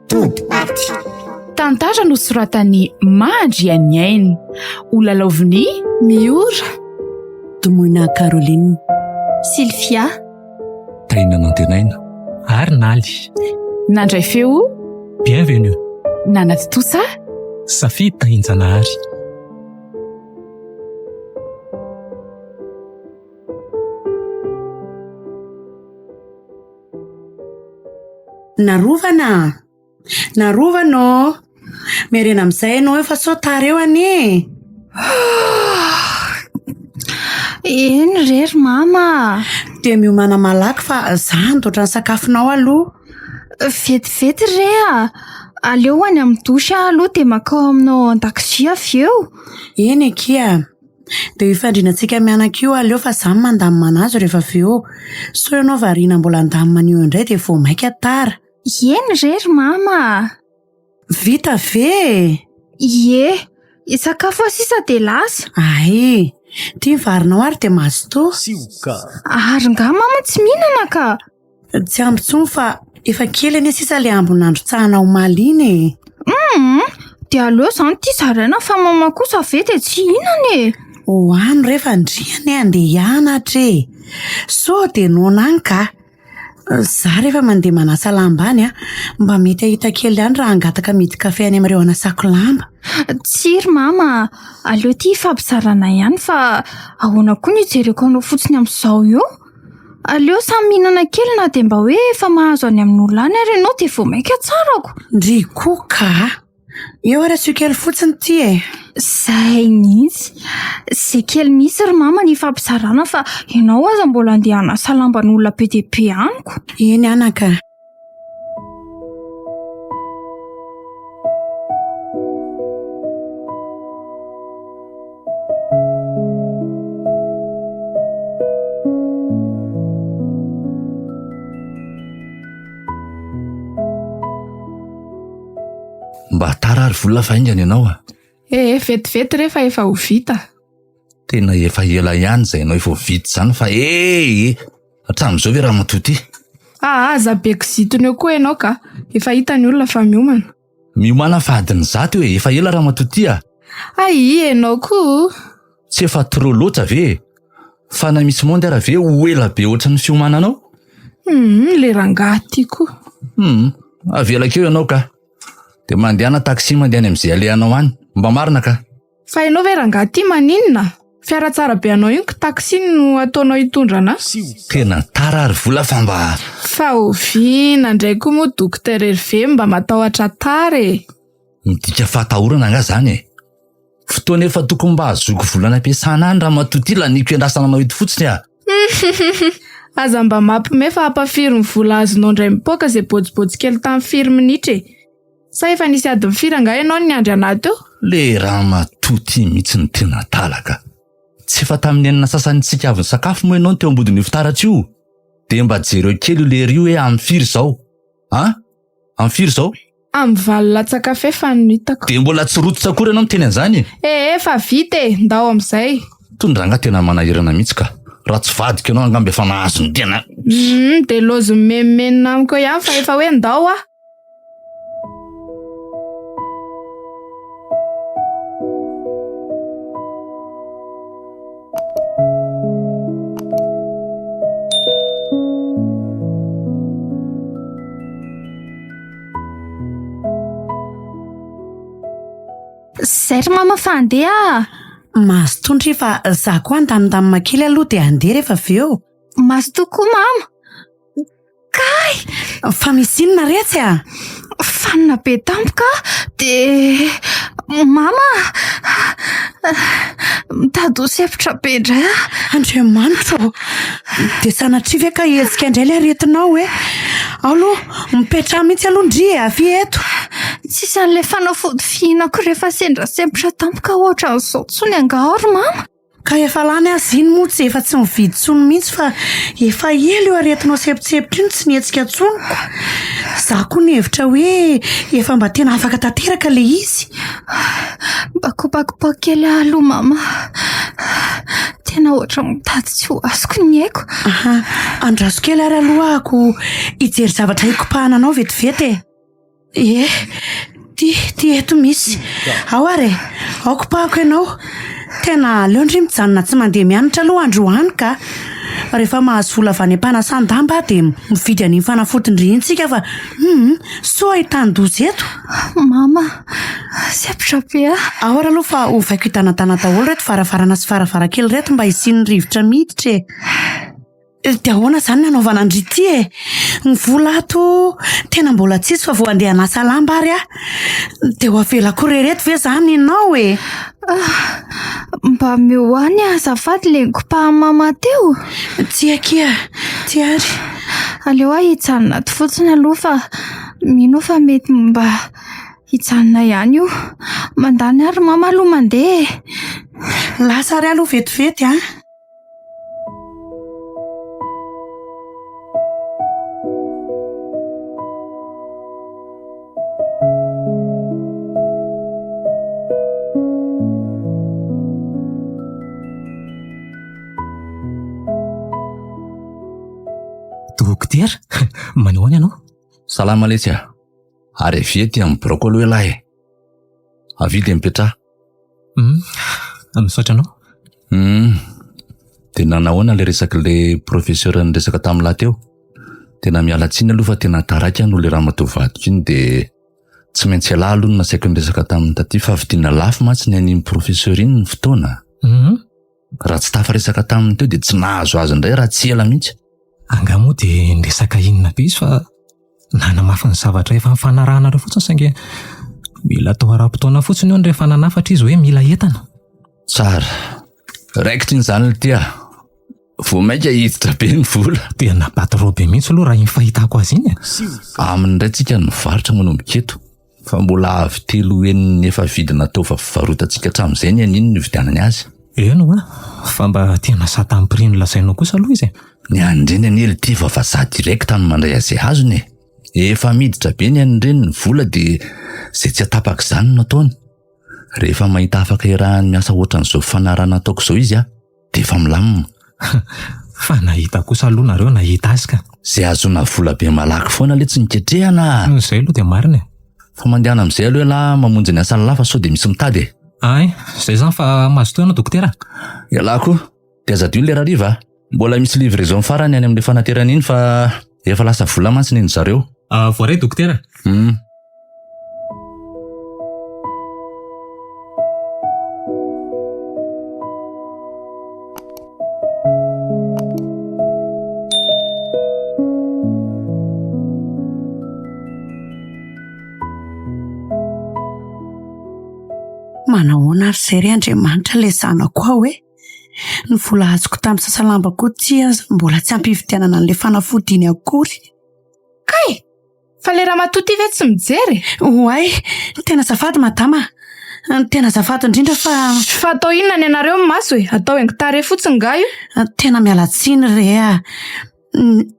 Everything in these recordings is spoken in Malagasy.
Todipaty. Tantara nosoratan'i Mahandrianiaina. Ho lalaovin'i Miora. Domoina Caroline. Sylvia. Tahina Nantenaina. Ary Naly. Nandray feo. Bienvenue. Nanatontosa. Safidy Tahinjanahary. Narovana a! Narovana ô! Miarena amin'izay ianao eo fa sao tara eo anie e! Eny re ry mama a! Dia miomàna malaky fa za handoatra ny sakafonao aloha. Vetivety re a! Aleo ho any amin'ny douche aho aloha dia mankao aminao ao an-dakozia avy eo. Eny akia. Dia io fandrinantsika mianaka io aleo fa za mandamina anazy rehefa avy eo. Sao ianao variana mbola handamina an'io indray dia vao mainka tara. Eny re ry mama a! Vita ve e? Ie, hisakafo aho sisa dia lasa. Ay, ity ny varinao ary dia mazotoa. Ary nga mama tsy mihinana ka? Tsy ampy intsony fa efa kely anie sisa ilay ambiny nandrotsahana omaly iny e. Hum, dia aleo izany ity zaraina fa mama kosa ve dia tsy hihinana e. Hohano re fa ndry anie handeha hianatra e. Sao dia noana any ka. Za rehefa mandeha manasa lamba any an, mba mety hahita kely ihany raha hangataka midy kafe any amin'ireo hanasako lamba. Tsia ry mama a, aleo ity hifampizarana ihany fa ahoana koa no hijereko anao fotsiny amin'izao io? Aleo samy mihinana kely na dia mba hoe efa mahazo any amin'olona any ary ianao dia vao mainka tsarako. Ndry koa ka! Eo ary asio kely fotsiny ity e! Zay mihitsy. Zay kely mihitsy ry mama ny hifampizarana fa ianao aza mbola andeha hanasa lamban'olona be dia be amiko. Eny anaka. Mba tara ary vola fa haingana ianao a. Ee, vetivety re fa efa ho vita. Tena efa ela ihany izay ianao efa ho vita izany fa ee! Hatramin'izao ve ramatoa ity? Aa, aza be kizitina eo koa ianao ka. Efa hita ny olona fa miomana. Miomana fa adiny zato eo e, efa ela ramatoa ity a! Hay, ianao koa! Tsy efa trop loatra ve e? Fa na misy monde ara ve ho ela be ohatran'ny fiomananao? Hum, le rangahy ty koa. Hum, avelako eo ianao ka. Dia mandehana taxi mandeha any amin'izay alehanao any. Mba marina ka. Fa ianao ve rangahy ty maninona? Fiara tsara be anao iny ko taxi no ataonao hitondra anah. Tena tara ary vola fa mba. Fa oviana indray koa moa Docteur Hervé mba matahotra tara e? Midika fahatahorana angaha izany e? Fotoana efa tokony mba hahazoako vola any am-piasana any ramatoa ity laniako iandrasana anao eto fotsiny ah. Aza mba mampime fa ampafiry ny vola azonao indray mipoaka izay bôjibôjy kely tamin'ny firy minitra e. Sa efa nisy adiny firy angaha ianao no niandry anah teo? Le ramatoa ity mihitsy no tena adala ka. Tsy efa tamin'ny enina sasany tsika avy nisakafo moa ianao no teo ambodin'io fitaratra io? Dia mba jereo kely io lery io hoe amin'ny firy izao? An? Amin'ny firy izao? Amin'ny valo latsaka fahefany no hitako. Dia mbola tsy rototra akory ianao miteny an'izany e? Ee, efa vita e! Ndao amin'izay. Tony rangahy tena manahirana mihitsy ka. Raha tsy vadiko ianao angamba efa nahazo ny tena. Humm, dia lozy mimenomenona amiko eo ihany fa efa hoe ndao aho. Zay ry mama fa handeha ah. Mazotoa ndry fa za koa handamindamina kely aloha dia handeha rehefa avy eo. Mazotoa koa mama. Kay! Fa misy inona retsy a? Fanina be tampoka aho dia mama mitady ho sempotra be indray aho. Andriamanitra ô! Dia sanatria ve ka hihetsika indray ilay aretinao e? Ao aloha, mipetraha mihitsy aloha ndry e, avia eto. Tsisy an'ilay fanafody fihinako rehefa sendra sempotra tampoka ohatran'izao intsony angaha ry mama? Ka efa lany aza iny moa tsy efa tsy mividy intsony mihitsy fa efa ela io aretinao sempotsepotro iny tsy nihetsika intsony ko. Za koa nihevitra hoe efa mba tena afaka tanteraka le izy. Mba koa. Kopakopaho kely aho aloha mama. Tena ohatran'ny mitady tsy ho azoko ny aiko. Aha, andraso kely ary aloha ako hijery zavatra hikopahana anao vetivety e. Ie, ty, ty eto misy. Ao ary e, ao kopahako ianao. Tena aleo ndry mijanona tsy mandeha mianatra aloha androany ka. Rehefa mahazo vola avy any am-panasan-damba aho dia mividy an'iny fanafodin-dry iny tsika fa hum, soa ahitan-doza eto. Mama, sempotra be aho. Ao ary aloha fa ovaiko hidanadana daholo ireto varavarana sy varavarankely ireto mba hisian'ny rivotra miditra e. Dia ahoana izany ny hanaovana an-dry ity e? Ny vola ato tena mbola tsisy fa vao handeha hanasa lamba ary aho. Dia ho avelako irery eto ve izany ianao e? Mba omeo ahy ny azafady ilay nikopahan'i mama teo. Tsia akia, tsia ary. Aleo aho hijanona ato fotsiny aloha fa mino aho fa mety mba hijanona ihany io. Mandany ary mama aloha mandeha e. Lasa ary aho aloha vetivety an. Dokotera, manao ahoana ianao? Salama letsy a! Ary avia aty amin'ny biraoko aloha ialahy e! Avia dia mipetraha. Hum, misaotra anao. Hum, dia nanahoana ilay resak'ilay professeur niresaka tamin'lah teo? Tena miala tsiny aloha fa tena taraiky aho noho ilay ramatoa vadiko iny dia tsy maintsy ialahy aloha no nasaiko niresaka taminy taty fa vidiana lafo mantsy ny an'iny professeur iny ny fotoana. Hum. Raha tsy tafaresaka taminy teo dia tsy nahazo azy indray raha tsy ela mihitsy. Angaha moa dia niresaka inona be izy fa nanamafy ny zavatra efa nifanarahanareo fotsiny saingy mila atao ara-potoana fotsiny hono rehefa nanafatra izy hoe mila entana. Tsara. Raikitra iny izany ity a. Vao mainka hiditra be ny vola. Tena patron be mihitsy aloha raha iny fahitako azy iny e. Aminy indray tsika ny varotra manomboka eto. Fa mbola avo telo henin'ny efa vidina taova fivarotantsika hatramin'izay ny an'iny no ividianany azy. Eny hoa, fa mba tena sahy tamin'ny prix nolazainao kosa aloha izy e. Ny an'ireny anie ry fa vazaha direct no mandray azy azony e. Efa miditra be ny an'ireny ny vola dia izay tsy atapaka izany no ataony. Rehefa mahita afaka iarahany miasa ohatran'izao fifanarahana ataoko izao izy a. Dia efa milamina. Fa nahita kosa aloha nareo nahita azy ka. Izay ahazoana vola be malaky foana le tsy niketrehana a! Izay aloha dia marina e. Fa mandehana amin'izay aloha ialahy mamonjy ny asan'lah fa sao dia misy mitady e. Ay, izay izany fa mazotoa ianao dokotera. Ialahy koa. Dia aza adino le hariva a. Mbola misy livraison farany any amin'ilay fanaterana iny fa efa lasa vola mantsy ny an-dry zareo. Voaray dokotera. Hum. Manahoana ary izay ry Andriamanitra ilay zanako ao e? Ny vola azoko tamin'ny sasalamba koa ity aza mbola tsy ampy hividianana an'ilay fanafody iny akory. Kay! Fa le ramatoa ty ve tsy mijery e? Oay, tena azafady madama a! Tena azafady indrindra fa. Fa atao inona ny anareo ny maso e? Atao haingon-tarehy fotsiny nga io? Tena miala tsiny re a!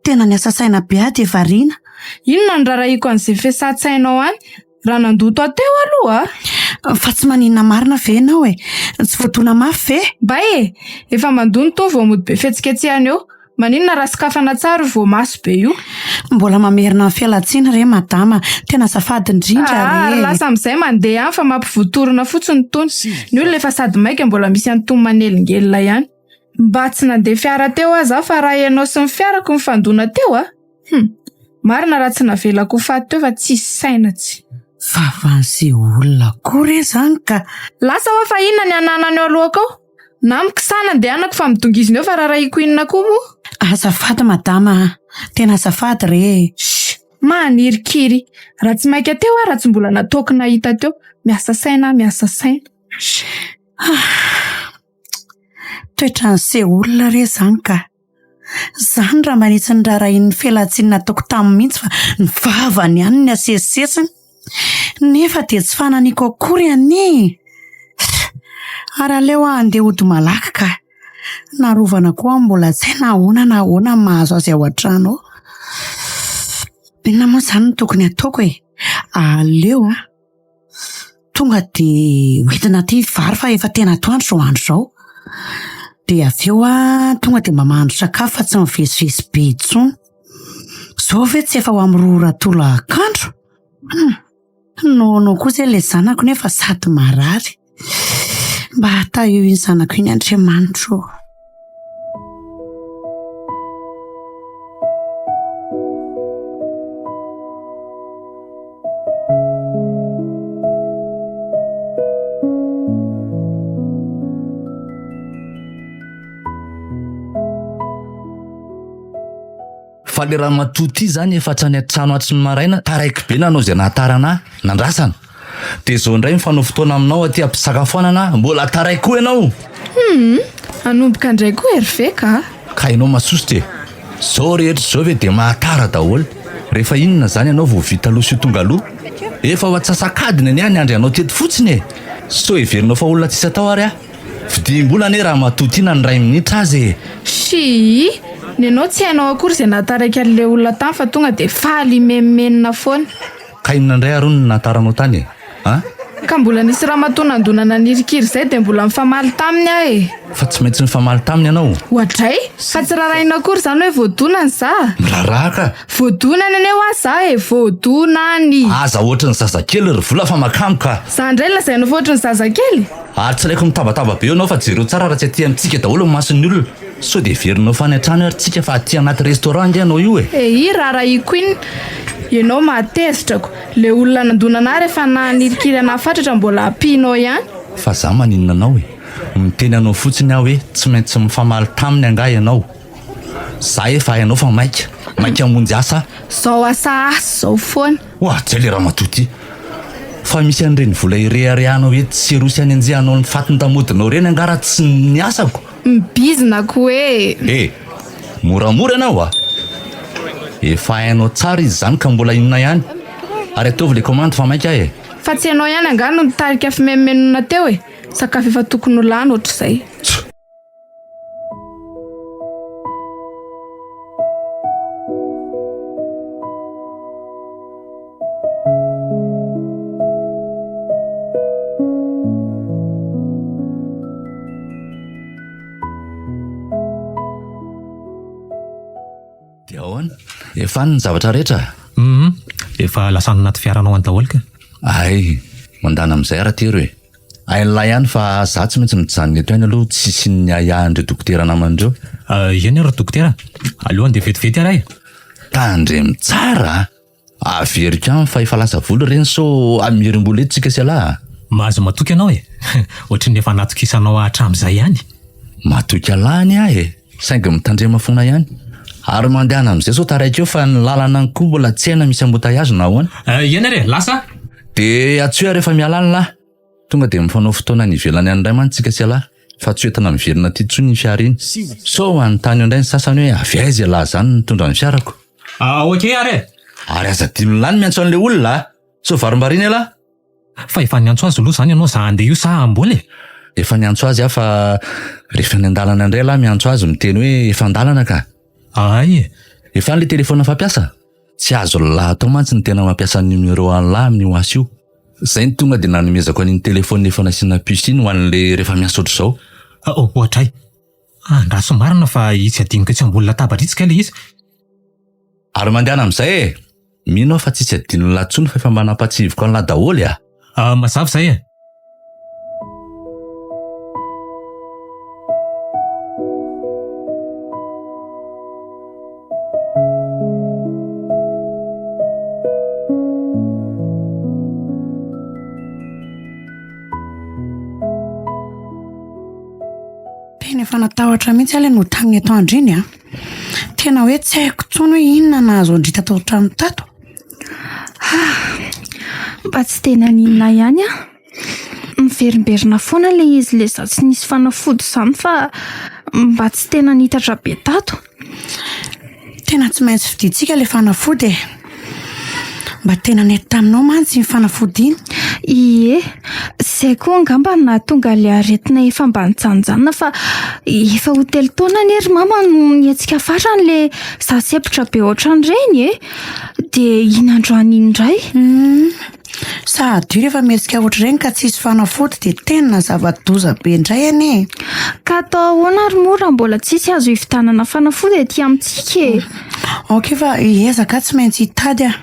Tena niasa saina be aho dia variana. Inona no rarahiko an'izay fiasan-tsainao any? Raha nandoto ahy teo aloha a! Fa tsy maninona marina ve ianao e? Tsy voadona mafy ve? Mbay e! Efa mandoa ny tony vao mody be fihetsiketsehana eo. Maninona raha sokafana tsara io voamaso be io? Mbola mamerina ny fialantsiny re madama, tena azafady indrindra re. Ary lasa amin'izay mandeha any fa mampivotorona fotsiny itony. Ny olona efa sady maika mbola misy an'itony manelingelina ihany. Mba tsy nandeha fiara teo aza aho fa raha ianao sy ny fiarako nifandona teo a! Hum! Marina raha tsy navelako ho faty teo fa tsisy saina tsy. Vavan'izay olona koa re izany ka! Lasa hoa fa inona ny ananany eo alohako ao? Na mikisana andehanako fa midongizina eo fa rarahiko inona koa moa? Azafady madama a! Tena azafady re e! Shh! Manirikiry! Raha tsy maika teo aho raha tsy mbola nataoko nahita teo. Miasa saina aho miasa saina. Shh! Ah! Toetran'ise olona re izany ka! Izany raha manitsy ny raharahian'ny fialantsiny nataoko taminy mihitsy fa ny vavany ihany no asesisesiny. Nefa dia tsy fananiko akory anie e! Ary aleo aho handeha hody malaky ka! Narovana koa aho mbola tsy hay na ahoana na ahoana ny mahazo azy ao an-trano ao. Inona moa izany no tokony hataoko e? Aleo aho. Tonga dia hoentina aty vary fa efa tena atoandro izao andro izao. Dia avy eo an, tonga dia mba mahandro sakafo fa tsy mivezivezy be intsony. Izao ve tsy efa ho amin'ny roa ora tolakandro? Hum! Nono kosa ilay zanako nefa sady marary. Mba tahio iny zanako iny Andriamanitra ô. Fa le ramatoa ty zany efa hatrany an-trano hatry ny maraina taraiky be nanao izay nahatara anah, nandrasana. De zao indray mifanao fotoana aminao aty am-pisakafoanana mbola taraiky koa ianao. Humm, hanomboka indray koa Hervé ka. Ka ianao masosotra e! Zao rehetra izao ve dia mahatara daholo? Rehefa inona izany ianao vao vita aloha sy ho tonga aloha? Efa ho antsasak'adiny anie aho niandry anao teto fotsiny e! Sao heverinao fa olona tsisy atao ary aho? Vidim-bola anie ramatoa ity na ny iray minitra aza e! Shii! Nenao tsy hainao akory izay nahataraiky an'ilay olona tany fa tonga dia faly himenomenona foana. Ka inona indray ary hono no nahataranao tany e? An? Ka mbola nisy ramatoa nandona nanirikiry izay dia mbola nifamaly taminy aho e! Fa tsy maintsy nifamaly taminy ianao? Oadray! Fa tsy rarahina akory izany hoe voadonany za! Miraharaha ka! Voadonany anie hoa za e! Voadonany! Aza ohatry ny zazakely ry vola fa makamo ka! Za indray lazainao fa ohatry ny zazakely? Ary tsy ilaiko mitabataba be eo ianao fa jereo tsara raha tsy aty amintsika daholo ny mason'ny olona. Sao dia heverinao fa any an-trano ary tsika fa aty anaty restaurant ange ianao io e! Eii raharahiako iny ianao mahatezitra ko! Le olona nandona anah rehefa nanirikiry anah fatratra mbola ampianao ihany. Fa za maninona anao e? Miteny anao fotsiny aho hoe tsy maintsy mifamaly taminy angaha ianao? Za efa hainao fa maika, maika hamonjy asa aho. Zao asa asa zao foana. Oa jay le ramatoa ty! Fa misy an'ireny vola ireharehanao etsy sy eroa sy anenjehanao ny fatin-damodinao ireny angaha raha tsy ny asako? Mibizina ko e! E! Moramora ianao a! Efa hainao tsara izy izany ka mbola inona ihany? Ary ataovy le commande fa maika aho e! Fa tsy ianao ihany angaha no nitarika fimenomenona teo e! Sakafo efa tokony ho lany ohatr'izay. Dia ahoana? Efa any ny zavatra rehetra? Hum, efa lasa any anaty fiaranao any daholo ka. Hay, mandana amin'izay ara Tero e. Hain'lah ihany fa za tsy maintsy mijanona eto ihany aloha tsy hisian'ny ahiahin'ireo dokotera namana ireo. Eny ary dokotera, aleo handeha vetivety ary aho e. Tandremo tsara a! Averiko ihany fa efa lasa vola ireny sao hamerim-bola eto tsika sy ialahy a! Mahazo matoky ianao e! Ohatry ny efa natokisanao ahy hatramin'izay ihany. Matoky an'lah anie aho e! Saingy mitandrema foana ihany. Ary mandehana amin'izay sao taraiky eo fa ny lalana any koa mbola tsy hay na misy embouteillage na ahoana. Eny ary e! Lasa aho! Dia antsoy aho rehefa miala any lah! Tonga dia mifanao fotoana any ivelany any indray mantsy tsika sy ialahy fa tsy hoentina miverina aty intsony iny fiara iny. Sao hanontany eo indray ny sasany hoe avy aiza ialahy izany nitondra ny fiarako. Ah ok ary e! Ary aza adinon'lah ny miantso an'ilay olona a! Sao varimbariana ialahy? Fa efa niantso azy aloha izany ianao za handeha io sa mbola e? Efa niantso azy aho fa rehefa any an-dalana indray ialahy miantso azy miteny hoe efa an-dalana ka. Ay e! Efa any ilay telefaonina fampiasa? Tsy azon'lah atao mantsy ny tena mampiasa ny numéro an'lah amin'io asa io. Zay no tonga dia nanomezako an'iny téléphone efa nasiana puce iny ho an'le rehefa miasa ohatr'izao. Ohatray. Andraso marina fa itsy adinoko etsy ambony latabatra itsy kay le izy. Ary mandehana amin'izay e! Mino aho fa tsisy adinon'lah intsony fa efa mba nampatsihiviko an'lah daholo a! Mazava izay e! Tena efa natahotra mihitsy aho ilay notaniny atoandro iny an. Tena hoe tsy haiko intsony hoe inona nahazo an-dry tato an-trano tato. Mba tsy dia naninona ihany aho. Miverimberina foana ilay izy ilay izaho tsy nisy fanafody izany fa mba tsy tena nitatra be tato. Tena tsy maintsy vidiantsika ilay fanafody e. Mba tena nety taminao mantsy iny fanafody iny. Ie, izay koa angamba no nahatonga ilay aretina efa mba nijanonjanona fa efa ho telo taona anie ry mama no nihetsika farany ilay za sempotra be ohatran'ireny e! Dia iny androany iny indray. Hum, sady io rehefa mihetsika ohatr'ireny ka tsisy fanafody dia tena zava-doza be indray anie e! Ka atao ahoana ary moa raha mbola tsisy azo hividianana fanafody aty amintsika e? Ok fa hiezaka aho tsy maintsy hitady aho.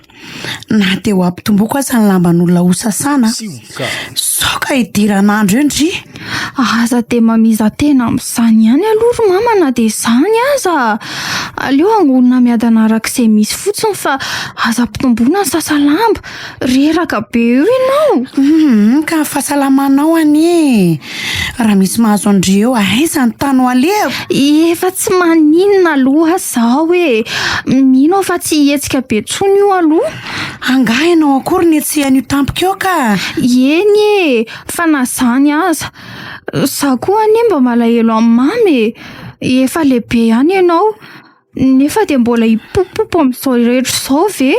Na dia ho ampitomboako aza ny lamban'olona ho sasana, sao ka hidiran'andro eo ndry. Aza dia mamiza-tena amin'izany ihany aloha ry mama na dia izany aza. Aleo angonina miadana araka izay misy fotsiny fa aza ampitomboina ny sasa lamba. Reraka be eo ianao. Hum, ka ny fahasalamanao anie e. Raha misy mahazo an-dry eo, aiza ny tany ho alehako? Efa tsy maninona aloha izaho e. Mino aho fa tsy hihetsika be intsony io aloha. Angaha ianao akory no hetsehan'io tampoka eo ka? Eny e, fa na izany aza. Izaho koa anie mba malahelo an'i Mama e. Efa lehibe ihany ianao. Nefa dia mbola hipopopo amin'izao rehetra izao ve?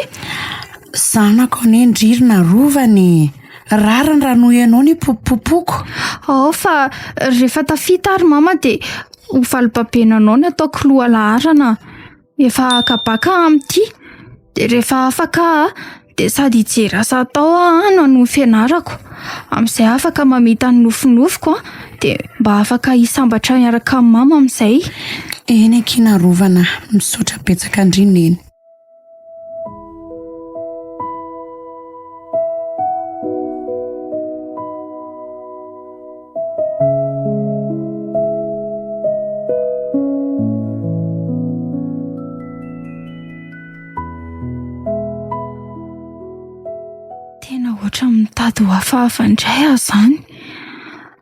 Zanako anie ndry ry narovana e! Rariny raha noho ianao no hipopopopoko. Ao fa rehefa tafita ary mama dia ho valibabena anao ny ataoko lohalaharana. Efa haka baka amin'ity. Dia rehefa afaka aho dia sady hijery asa atao aho no hanohy ny fianarako. Amin'izay afaka mamita ny nofinofiko aho dia mba afaka hisambatra miaraka amin'i mama amin'izay. Eny akia Narovana a! Misaotra betsaka ndry Neny. Tena ohatran'ny mitady ho hafahafa indray aho izany.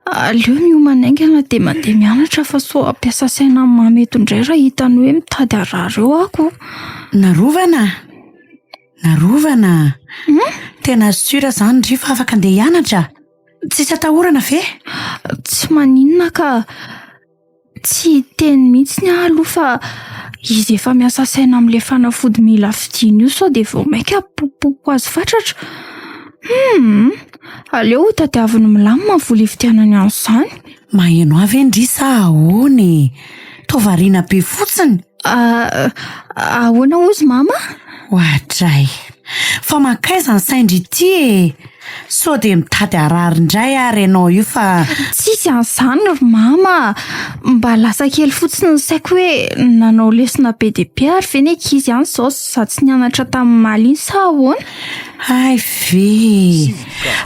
Aleo miomana haingana dia mandeha mianatra fa sao hampiasa saina amin'i Mama eto indray raha hitany hoe mitady harary eo aho. Narovana! Narovana! Tena sûr izany ndry fa afaka andeha hianatra? Tsisy atahorana ve? Tsy maninona ka. Tsy hiteny mihitsy aho aloha fa izy efa miasa saina amin'ilay fanafody mila vidiana io sao dia vao mainka hampopopoko azy fatratra. Hum! Aleo ho tadiaviny milamina ny vola hividianany an'izany. Maheno ahy ve ndry sa ahoana e? Toa variana be fotsiny. Ahoana hozy mama? Oadray! Fa mankaiza ny sain-dry ity e? Sao dia mitady harary indray ary ianao io fa. Tsisy an'izany ry mama a! Mba lasa kely fotsiny ny saiko hoe nanao lesona be dia be ary ve ny ankizy any izao za tsy nianatra tamin'ny omaly iny sa ahoana? Hay ve e!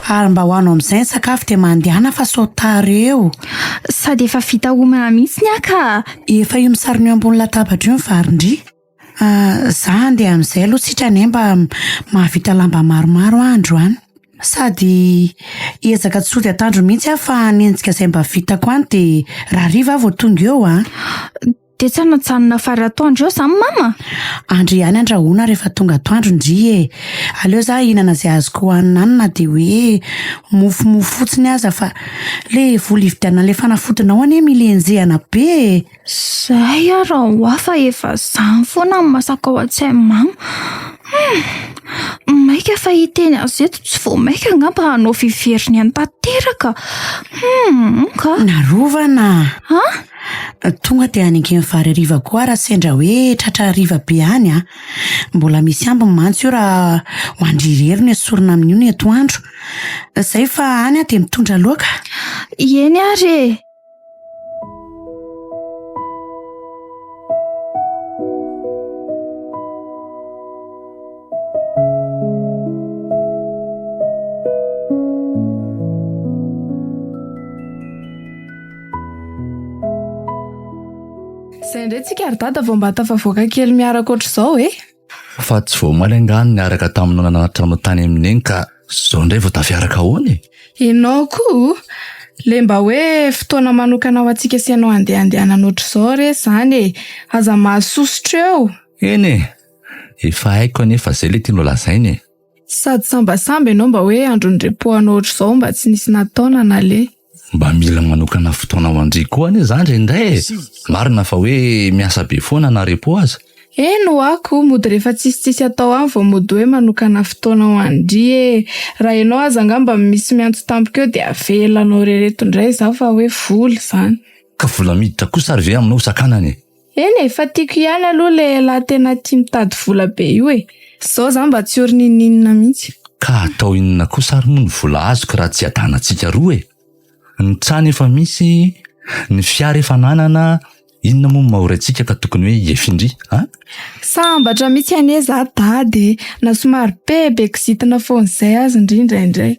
Ary mba hohano amin'izay ny sakafo dia mandehana fa sao tara eo. Sady efa vita homana mihitsy ny ahy ka! Efa io misarona eo ambony latabatra io ny varin-dry. Za handeha amin'izay aloha sitrany e, mba mahavita lamba maromaro aho androany. Sady hiezaka tsy hody atandro mihitsy aho fa hanenjika izay mba vitako any dia raha hariva aho vao tonga eo an. Dia tsy hanajanona vary atoandro eo izany mama? Andry ihany andrahoina rehefa tonga atoandro ndry e. Aleo za hihinana izay azoko hohanina any na dia hoe mofomofo fotsiny aza fa le vola hividianana ilay fanafodinao anie mila enjehana be e. Zay ary raha ho ahy fa efa zany foana ny masaka ao an-tsain'i mama. Hum! Maika fa hiteny azy eto tsy vao maika angamba hanao fiveriny any tanteraka. Hum! Ka. Narovana! An? Tonga dia any ankin'ny vary hariva koa aho raha sendra hoe tratra hariva be any an. Mbola misy ambiny mantsy io raha ho an-dry irery no esorina amin'io ny atoandro. Zay fa any aho dia mitondra laoka. Eny ary e! Izay indray tsika ry dada vao mba tafavoaka kely miaraka ohatr'izao e! Fa tsy vao omaly angaha no niaraka taminao nanatitra anao tany amin'i Neny ka izao indray vao tafiaraka ahoana e? Ianao koa? Le mba hoe fotoana manokana ho antsika sy ianao andehandehanana ohatr'izao re izany e! Aza mahasosotra eo! Eny e! Efa haiko anie fa izay le tianao lazaina e! Sady sambasamba ianao mba hoe andron'ny repos anao ohatr'izao mba tsy nisy natao na naleha. Mba mila manokana fotoana ho an-dry koa anie za indraindray e! Marina fa hoe miasa be foana na repos aza. Eny ho'a ko, mody rehefa tsisy tsisy atao any vao mody hoe manokana fotoana ho an-dry e! Raha ianao aza angamba misy miantso tampoka eo dia avelanao irery eto indray izaho fa hoe vola izany. Ka vola miditra kosa ary ve aminao hosakanana e? Eny e, fa tiako ihany aloha le elah tena tia mitady vola be io e! Zao za mba tsy ory n'inon'inona mihitsy. Ka atao inona kosa ary moa ny vola azoko raha tsy hiadanantsika roa e? Ny trano efa misy, ny fiara efa ananana, inona moa no mahory antsika ka tokony hoe hiefindry a? Sambatra mihitsy anie za dada e! Na somary be be kizitina foana izay aza ndry indraindray.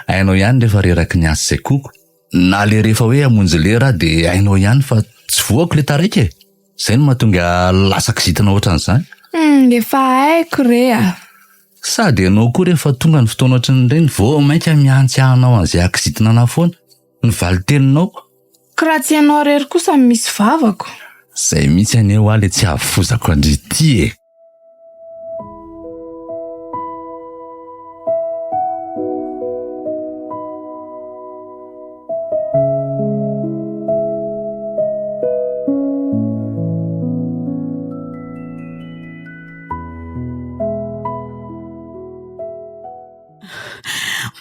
Hainao ihany rehefa reraky ny asa izay koko, na le rehefa hoe hamonjy lera aho dia hainao ihany fa tsy voako le taraiky e! Izay no mahatonga lasa kizitina ohatran'izany. Hum, efa haiko re a! Sady ianao koa rehefa tonga ny fotoana ohatran'ireny vao mainka mihantsy hanao an'izay hakizitina anà foana ny valin-teninao. Ko raha tsy ianao irery kosa no misy vavako. Izay mihitsy anie hoa le tsy hahafozako an-dry ity e!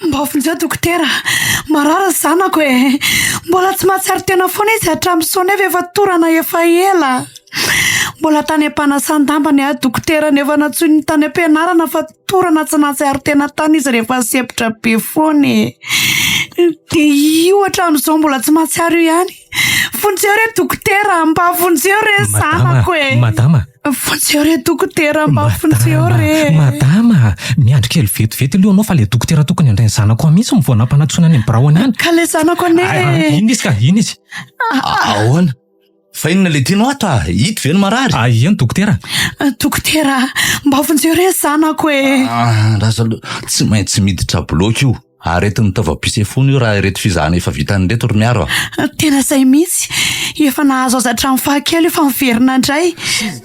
Mba vonjeo dokotera, marary ny zanako e! Mbola tsy mahatsiaro tena foana izy hatramin'izao nefa efa torana efa ela. Mbola tany am-panasan-damba ny ahy dokotera nefa nantsoiny tany am-pianarana fa torana tsy nahatsiaro tena tany izy rehefa nisempotra be foana e! Dia io hatramin'izao mbola tsy mahatsiaro io ihany. Vonjeo re dokotera, mba vonjeo re zanako e! Madama! Vonjeo re dokotera, mba vonjeo re! Madama, miandry kely vetivety aloha ianao fa ilay dokotera tokony handray ny zanako ao mihitsy no vao nampanantsoina any amin'ny biraony any. Ka ilay zanako anie e! Iny izy ka, iny izy. Ahoana? Fa inona ilay tianao ato a? Ito ve no marary? Ah, eny dokotera. Dokotera, mba vonjeo re zanako e! Ah, andraso aloha, tsy maintsy miditra bloc io. Aretin'ny taovam-pisefoana io raha ireto fizahana efa vitany ireto ry Miaro a! Tena izay mihitsy! Efa nahazo azy hatramin'ny fahakely io fa miverina indray.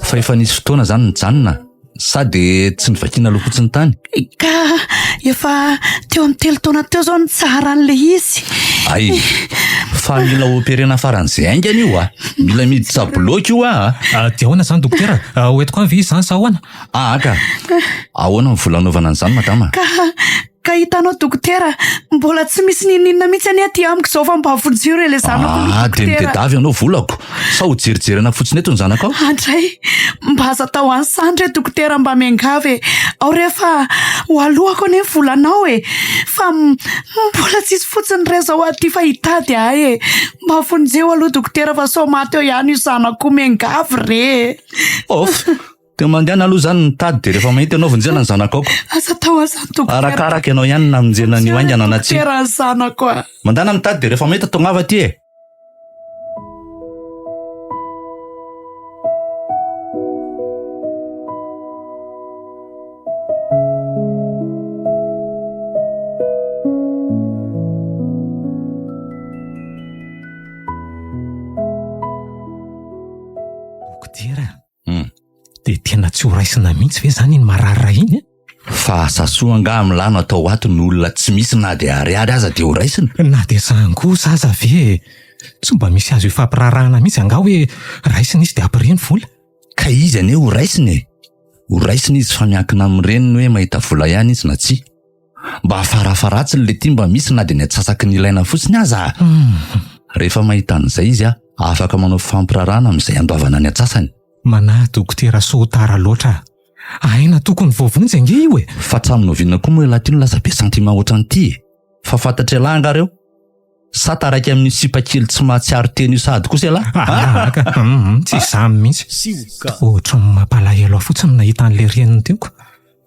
Fa efa nisy fotoana izany nijanona sa dia tsy novakiana aloha fotsiny tany? Ka efa teo amin'ny telo taona teo izao no tsara an'ilay izy. Ay! Fa mila operena faran'izay haingana io a! Mila miditra bloc io a! Dia ahoana izany dokotera? Ho entiko any ve izy izany sa ahoana? Aa ka! Ahoana ny vola anaovana an'izany madama? Ka Ka hitanao dokotera, mbola tsy misy n'inon'inona mihitsy anie aty amiko izao fa mba vonjeo re ilay zanako aloha Ah, dia dokotera. mitedavy ianao volako. Sa ho jerijerena fotsiny eto ny zanakao? Andray, mba aza atao an'izany re dokotera mba miangavy e. Ao re fa ho aloako anie ny volanao e. Fa mbola tsisy fotsiny re izao aty fa hitady ahy e. Mba vonjeo aloha dokotera fa sao maty eo ihany io zanako miangavy re e. Off. Dia mandehana aloha izany mitady dia rehefa mahita ianao vonjena ny zanakao. Aza atao an'izany dokotera. Arakaraka ianao ihany na vonjena an'io haingana na tsia. Dokotera ny zanako a. Mandehana mitady dia rehefa mahita tongava aty e. Dokotera. Hum. Dia tena tsy ho raisina mihitsy ve izany iny marary ray iny e? Fa asa soa angaha amin'lah no atao ato ny olona tsy misy na dia ariary aza dia ho raisina? Na dia zany kosa aza ve e! Tsy mba misy azo ifampiraharahana mihitsy angaha hoe raisina izy dia ampireno vola? Ka izy anie ho raisina e! Ho raisina izy fa miankina amin'ny reniny hoe mahita vola ihany izy na tsia. Mba farafaharatsiny le ty mba misy na dia ny atsasaky ny ilaina fotsiny aza a! Rehefa mahita an'izay izy a, afaka manao fifampiraharahana amin'izay andoavana ny atsasany. Manahy dokotera sao tara loatra a! Aina tokony voavonjy ange io e! Fa hatramin'ny oviana koa moa ialahy ty no lasa be sentiment ohatran'ity e? Fa fantatr'ialahy angaha reo? Sa taraiky amin'io sipa kely tsy mahatsiaro tena io sahady kosa ialahy? Ah, ka, hum, tsy izany mihitsy. Toa ohatran'ny mampalahelo ahy fotsiny nahita an'ilay reniny teo ko.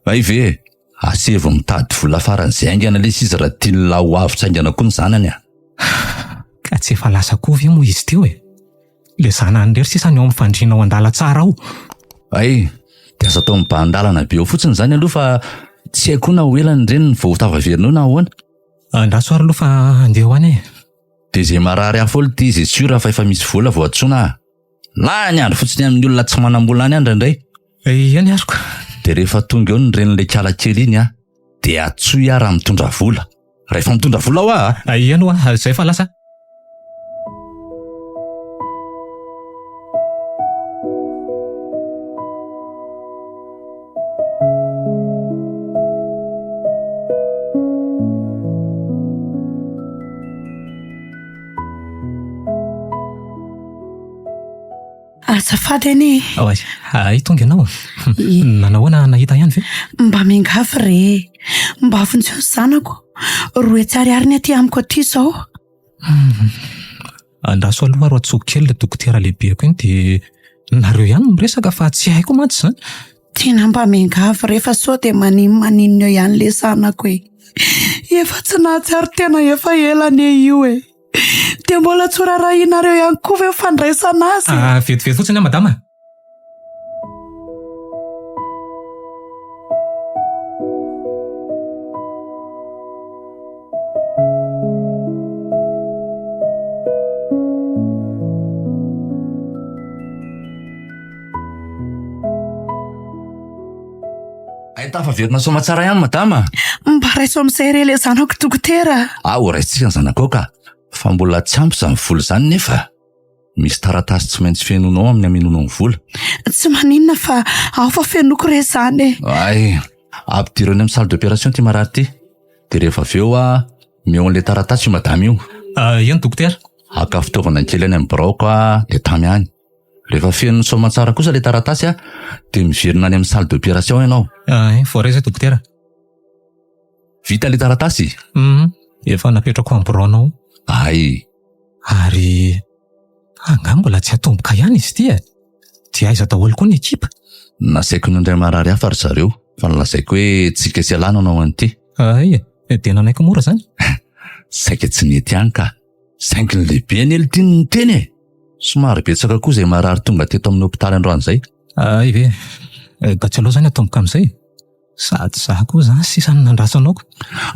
Hay ve e! Asevo mitady vola faran'izay haingana lesy izy raha tian'lah ho avotra haingana koa ny zanany a! Ka tsy efa lasa koa ve moa izy teo e? Ilay zanany irery sisa ny ao amin'ny fandriana ao an-dalantsara ao. Hay, dia aza atao mibahan-dalana be eo fotsiny izany aloha fa tsy haiko koa na ho ela ny reniny vao ho tafaverina eo na ahoana. Andraso ary aloha fa handeha ho any e. Dia izay marary hafa eo ity izay sûr fa efa misy vola vao antsoina a! Lany andro fotsiny amin'ny olona tsy manam-bola any aho indraindray. Eny ary ko. Dia rehefa tonga eo ny renin'ilay kala kely iny a, dia antsoy aho raha mitondra vola. Rahefa mitondra vola hoa a! Eny hoa, izay fa lasa. Azafady anie e. Oay, hay tonga ianao. Nanahoana nahita ihany ve? Mba miangavy re. Mba vonjeo ny zanako. 200 ariary ny aty amiko aty izao. Andraso aloha ary antsoiko kely ilay dokotera lehibeko iny dia nareo ihany no miresaka fa tsy haiko mantsy izany. Tena mba miangavy re fa sao dia maninona eo ihany ilay zanako e. Efa tsy nahatsiaro tena efa ela anie io e. Dia mbola tsy ho rarahianareo ihany koa ve ny fandraisana azy e? Ah, vetivety fotsiny aho madama. Hay tafaverina soamatsara ihany madama. Mba raiso amin'izay re ilay zanako dokotera. Ah, ho raisintsika ny zanakao ka. Fa mbola tsy ampy izany vola izany nefa. Misy taratasy tsy maintsy fenoinao amin'ny hamenoanao ny vola. Tsy maninona fa ao fa fenoiko re izany e. Ay, ampidiro any amin'ny salle d'opération ity marary ity. Dia rehefa avy eo ah, omeo an'ilay taratasy io madama io. Ah, eny dokotera. Haka fitaovana kely any amin'ny biraoko ah, dia tamy any. Rehefa feno ny soamantsara kosa ilay taratasy ah, dia miverina any amin'ny salle d'opération ianao. Ah, voaray izay dokotera. Vita ilay taratasy? Hum, efa napetrako amin'ny biraonao. Ay. Ary angaha mbola tsy atomboka ihany izy ity e? Dia aiza daholo koa ny ekipa? Nasaiko nandray marary hafa ry zareo, fa nolazaiko hoe tsika sy ialahy no hanao an'ity. Ay e, dia nanaiky mora izany? Saika tsy nety ihany ka. Saingy ny lehibe anie ity no niteny e! Somary betsaka koa izay marary tonga teto amin'ny hopitaly androany izay. Ay ve, ka tsy aleo izany atomboka amin'izay? Sady za koa zany sisa no nandraso anao ko.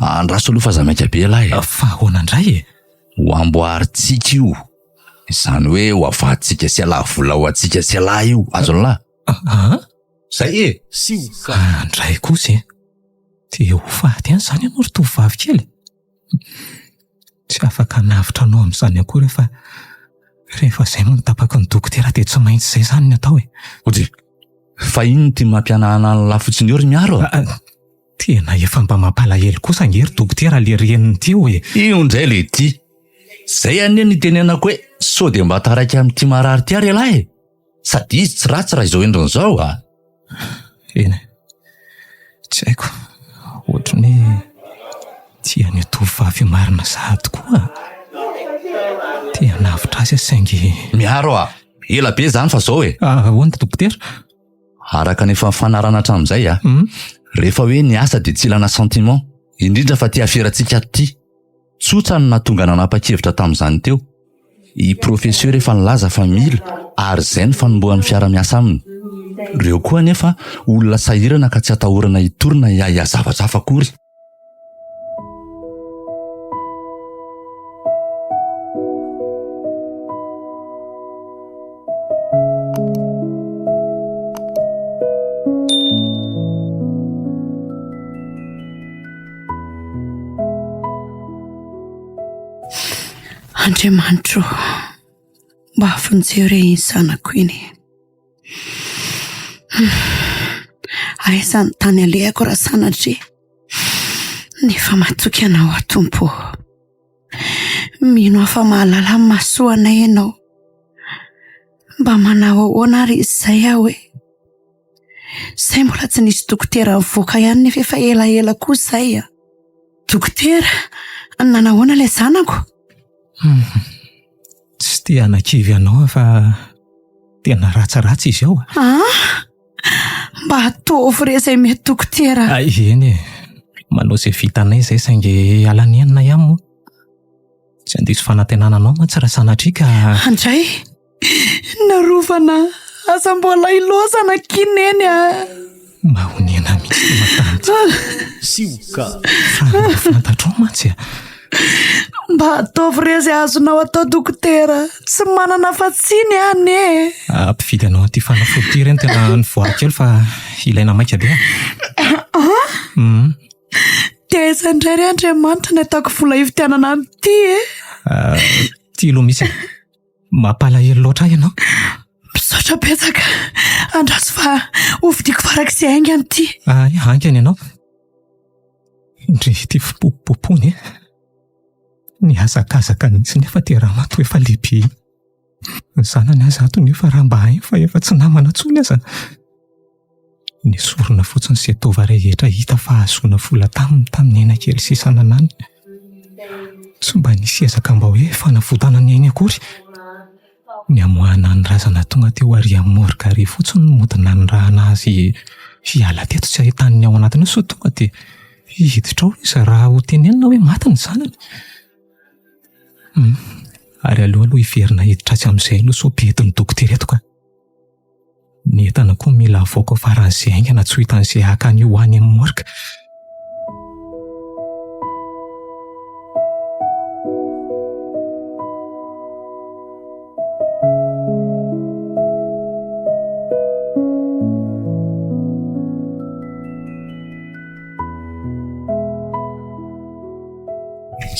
Andraso aloha fa za maika be ialahy e. Fa ahoana indray e? Ho amboarintsika io. Izany hoe ho avadintsika sy ialahy vola ho antsika sy ialahy io. Azon'lah? Aa? Zay e! Sioka. Andray kosa e! Te ho faty ihany izany ianao ry tovovavy kely? Tsy afaka hanavotra anao amin'izany akory aho fa rehefa izay moa no tapaky ny dokotera dia tsy maintsy izay izany ny atao e. Ody, fa inona ity mampihanahana an'lah fotsiny eo ry Miaro a? Ah, tena efa mba mampalahelo kosa ange ry dokotera le reniny ity e. Io indray le ity. Izay anie no itenenako hoe sao dia mba taraiky amin'ity marary ity ary ialahy e. Sady izy tsy ratsy raha izao endriny izao a! Eny e, tsy haiko, ohatry ny hoe tia an'io tovovavy io marina sahady koa aho. Te hanavotra azy aho saingy. Miaro a! Ela be izany fa izao e! Ahoana dokotera? Araka ny efa nifanarahana hatramin'izay a! Rehefa hoe ny asa dia tsy ilana sentiment, indrindra fa ity aferantsika ato ity. Tsotra no nahatonga nanapa-kevitra tamin'izany teo. I Professeur efa nilaza fa mila ary izay no fanombohan'ny fiara-miasa aminy. Ireo koa anefa olona sahirana ka tsy atahorana hitory na hiahiahy zavatra hafa akory. Andriamanitro ô, mba vonjeo re iny zanako iny. Aiza ny tany alehako raha sanatria, nefa matoky anao aho Tompo ô. Mino aho fa mahalala ny mahasoa anay ianao. Mba manao ahoana ary izay aho e? Izay mbola tsy nisy dokotera nivoaka ihany nefa efa elaela koa izay a. Dokotera, nanahoana ilay zanako? Hmm. Tsy te hanakivy anao aho fa tena ratsiratsy izy ao. Ah! Mba ataovy re izay mety dokotera. Ah, eny e. Manao izay vitanay izay saingy alanenina ihany moa. Tsy handiso fanantenana anao mantsy raha sanatria ka. Andray! Narovana, aza mbola ilaozana akia neny a! Mahonena mihitsy ty madame ty. Sioka. Fa mba fantatrao mantsy a. Mba ataovy re izay azonao atao dokotera. Tsy manana afa-tsiny aho anie e. Ampividy anao an'ity fanafody ity re no tena nivoaha kely fa ilaina maika be a. An? Dia aiza indray re Andriamanitra no ahitako vola hividianana an'ity e? Ity aloha misy e. Mampalahelo loatra ahy ianao. Misaotra betsaka. Andraso fa hovidiako farak'izay haingana ity. Ay, haingana ianao. Ndry ity fipopopopoana e. Nihazakazaka mihitsy nefa ity ramatoa efa lehibe iny. Ny zanany aza ato nefa raha mba hainy fa efa tsy namana intsony aza. Nesorina fotsiny izay taova rehetra hita fa ahazoana vola taminy tamin'ny aina kely sisa nananany. Tsy mba nisy ezaka mba hoe fanavotana ny ainy akory. Ny hamoahana ny razana tonga teo ary amin'ny morgue ary fotsiny no mody nanirahana azy hiala teto tsy ahitany ny ao anatiny ao sao tonga dia hiditra ao izy raha ho tenenina hoe maty ny zanany. Hum, ary aleo aloha hiverina hiditra atsy amin'izay aloha sao bedin'ny dokotera eto ka. Ny entana koa mila avoaka faran'izay haingana tsy ho hitan'izay haka an'io ho any amin'ny morgue.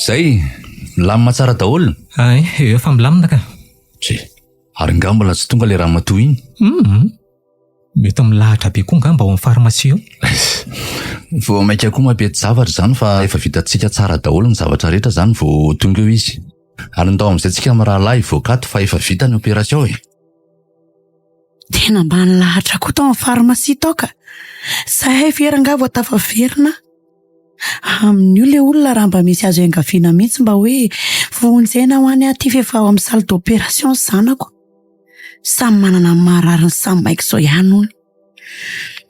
Zay, milamina tsara daholo. Ay, efa milamina ka. Tse, ary nga mbola tsy tonga le ramatoa iny? Hum, mety milahatra be koa ngamba ao amin'ny pharmacie ao. Vao mainka koa mampety zavatra izany fa efa vitantsika tsara daholo ny zavatra rehetra izany vao tonga eo izy. Ary ndao amin'izay tsika mirahalahy hivoaka ato fa efa vita ny opération e. Tena mba nilahatra koa tao amin'ny pharmacie tao ka. Zahay ve rangahy vao tafaverina? Amin'io le olona raha mba misy azo iangaviana mihitsy mba hoe vonjena ho any aty fa efa ao amin'ny salle d'opération ny zanako. Samy manana ny maharary ny samy maika izao ihany hono.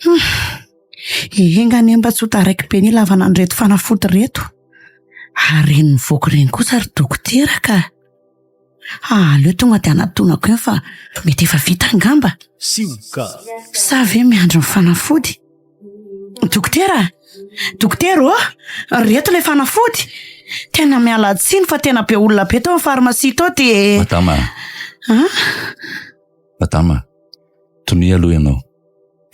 Hum. Enga anie mba tsy ho taraiky be ny ilavana an'ireto fanafody ireto. Ary ireny mivoaka ireny kosa ry dokotera ka. Aleo tonga dia anatonako eo fa mety efa vita angamba. Sioka. Sa ve miandry ny fanafody? Dokotera! Dokotera ô! Reto ilay fanafody! Tena miala tsiny fa tena be olona be tao amin'ny pharmacie tao dia... Madama. An? Madama, tonia aloha ianao.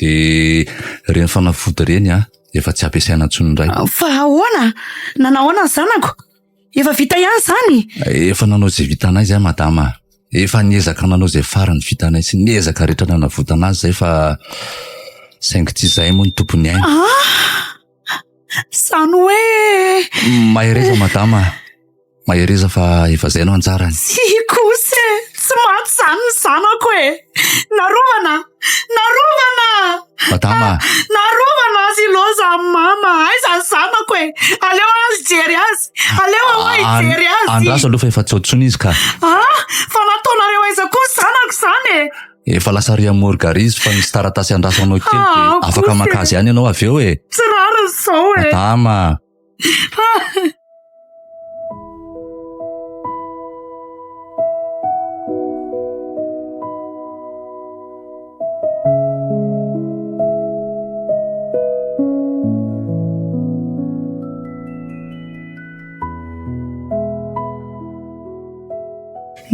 Dia ireny fanafody ireny an, efa tsy ampiasaina intsony indray. Fa ahoana? Nanahoana ny zanako? Efa vita ihany izany? Efa nanao izay vitanay izay madama a. Efa niezaka nanao izay farany vitanay sy niezaka rehetra nanavotana azy izay fa saingy tsy izahay moa no tompon'ny aina. Ah! Izany hoe... Mahereza madama a. Mahereza fa efa izay no anjarany. Tsia kosa e! Tsy maty izany ny zanako e! Narovana! Narovana! Madama! Narovana azy ilaozan'i mama! Aiza ny zanako e? Aleo aho hijery azy! Aleo aho hijery azy! Andraso aloha fa efa tsy ao intsony izy ka! Ah! Fa nataonareo aiza koa ny zanako izany e? Efa lasa ary amin'ny morgue ary izy fa misy taratasy andraso anao kely dia afaka maka azy ihany ianao avy eo e! Tsy rariny izao e! Madama!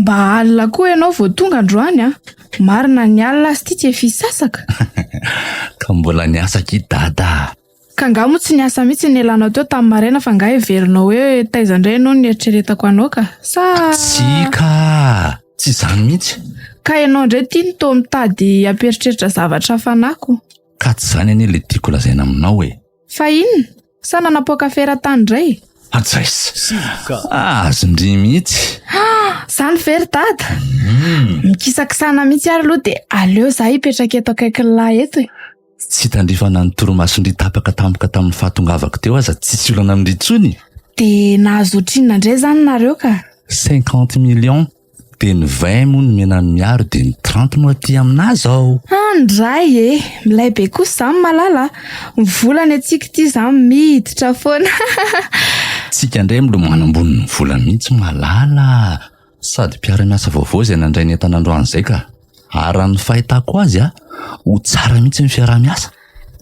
Mba alina koa ianao vao tonga androany an! Marina ny alina azy ity tsy efa hisasaka. Ka mbola niasa akia dada a! Ka nga moa tsy niasa mihitsy ny nialanao teo tamin'ny maraina fa nga heverinao hoe taiza indray ianao no nieritreretako anao ka? Sa. Tsia ka! Tsy izany mihitsy. Ka ianao indray ity no toa mitady hampieritreritra zavatra hafanako. Ka tsy izany anie ilay tiako lazaina aminao e! Fa inona? Sa nanapoaka fera tany indray? Antsais! Azon-dry mihitsy! Izany ve ry dada? Mikisakisana mihitsy ary aloha dia aleo izaho hipetraka eto akaikin'ny lahy eto e! Tsy tandrifana ny torimasondry tapaka tampoka tamin'ny fahatongavako teo aza tsisy olana amin-dry intsony. Dia nahazo ohatrinona indray izany nareo ka? Cinquante millions, dia ny vingt moa nomena an'i Miaro dia ny trente no aty aminà izao. Andray e! Milay be kosa izany Malala a! Ny vola ny antsika ity izany miditra foana. Tsika indray milomano ambonin'ny vola mihitsy Malala a! Sady mpiara-miasa vaovao izay nandray ny entana androany izay ka. Ary raha ny fahitako azy a, ho tsara mihitsy ny fiaraha-miasa.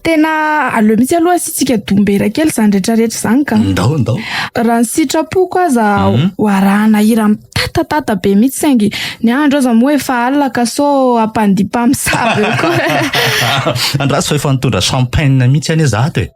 Tena aleo mihitsy aloha asiantsika dombera kely izany rehetrarehetra izany ka. Ndao, ndao. Raha ny sitrapoko aza ho arahana hira mitatatata be mihitsy saingy ny andro aza moa efa alina ka sao hampandihy mpamosavy eo koa. Andraso fa efa nitondra champagne mihitsy anie za ato e.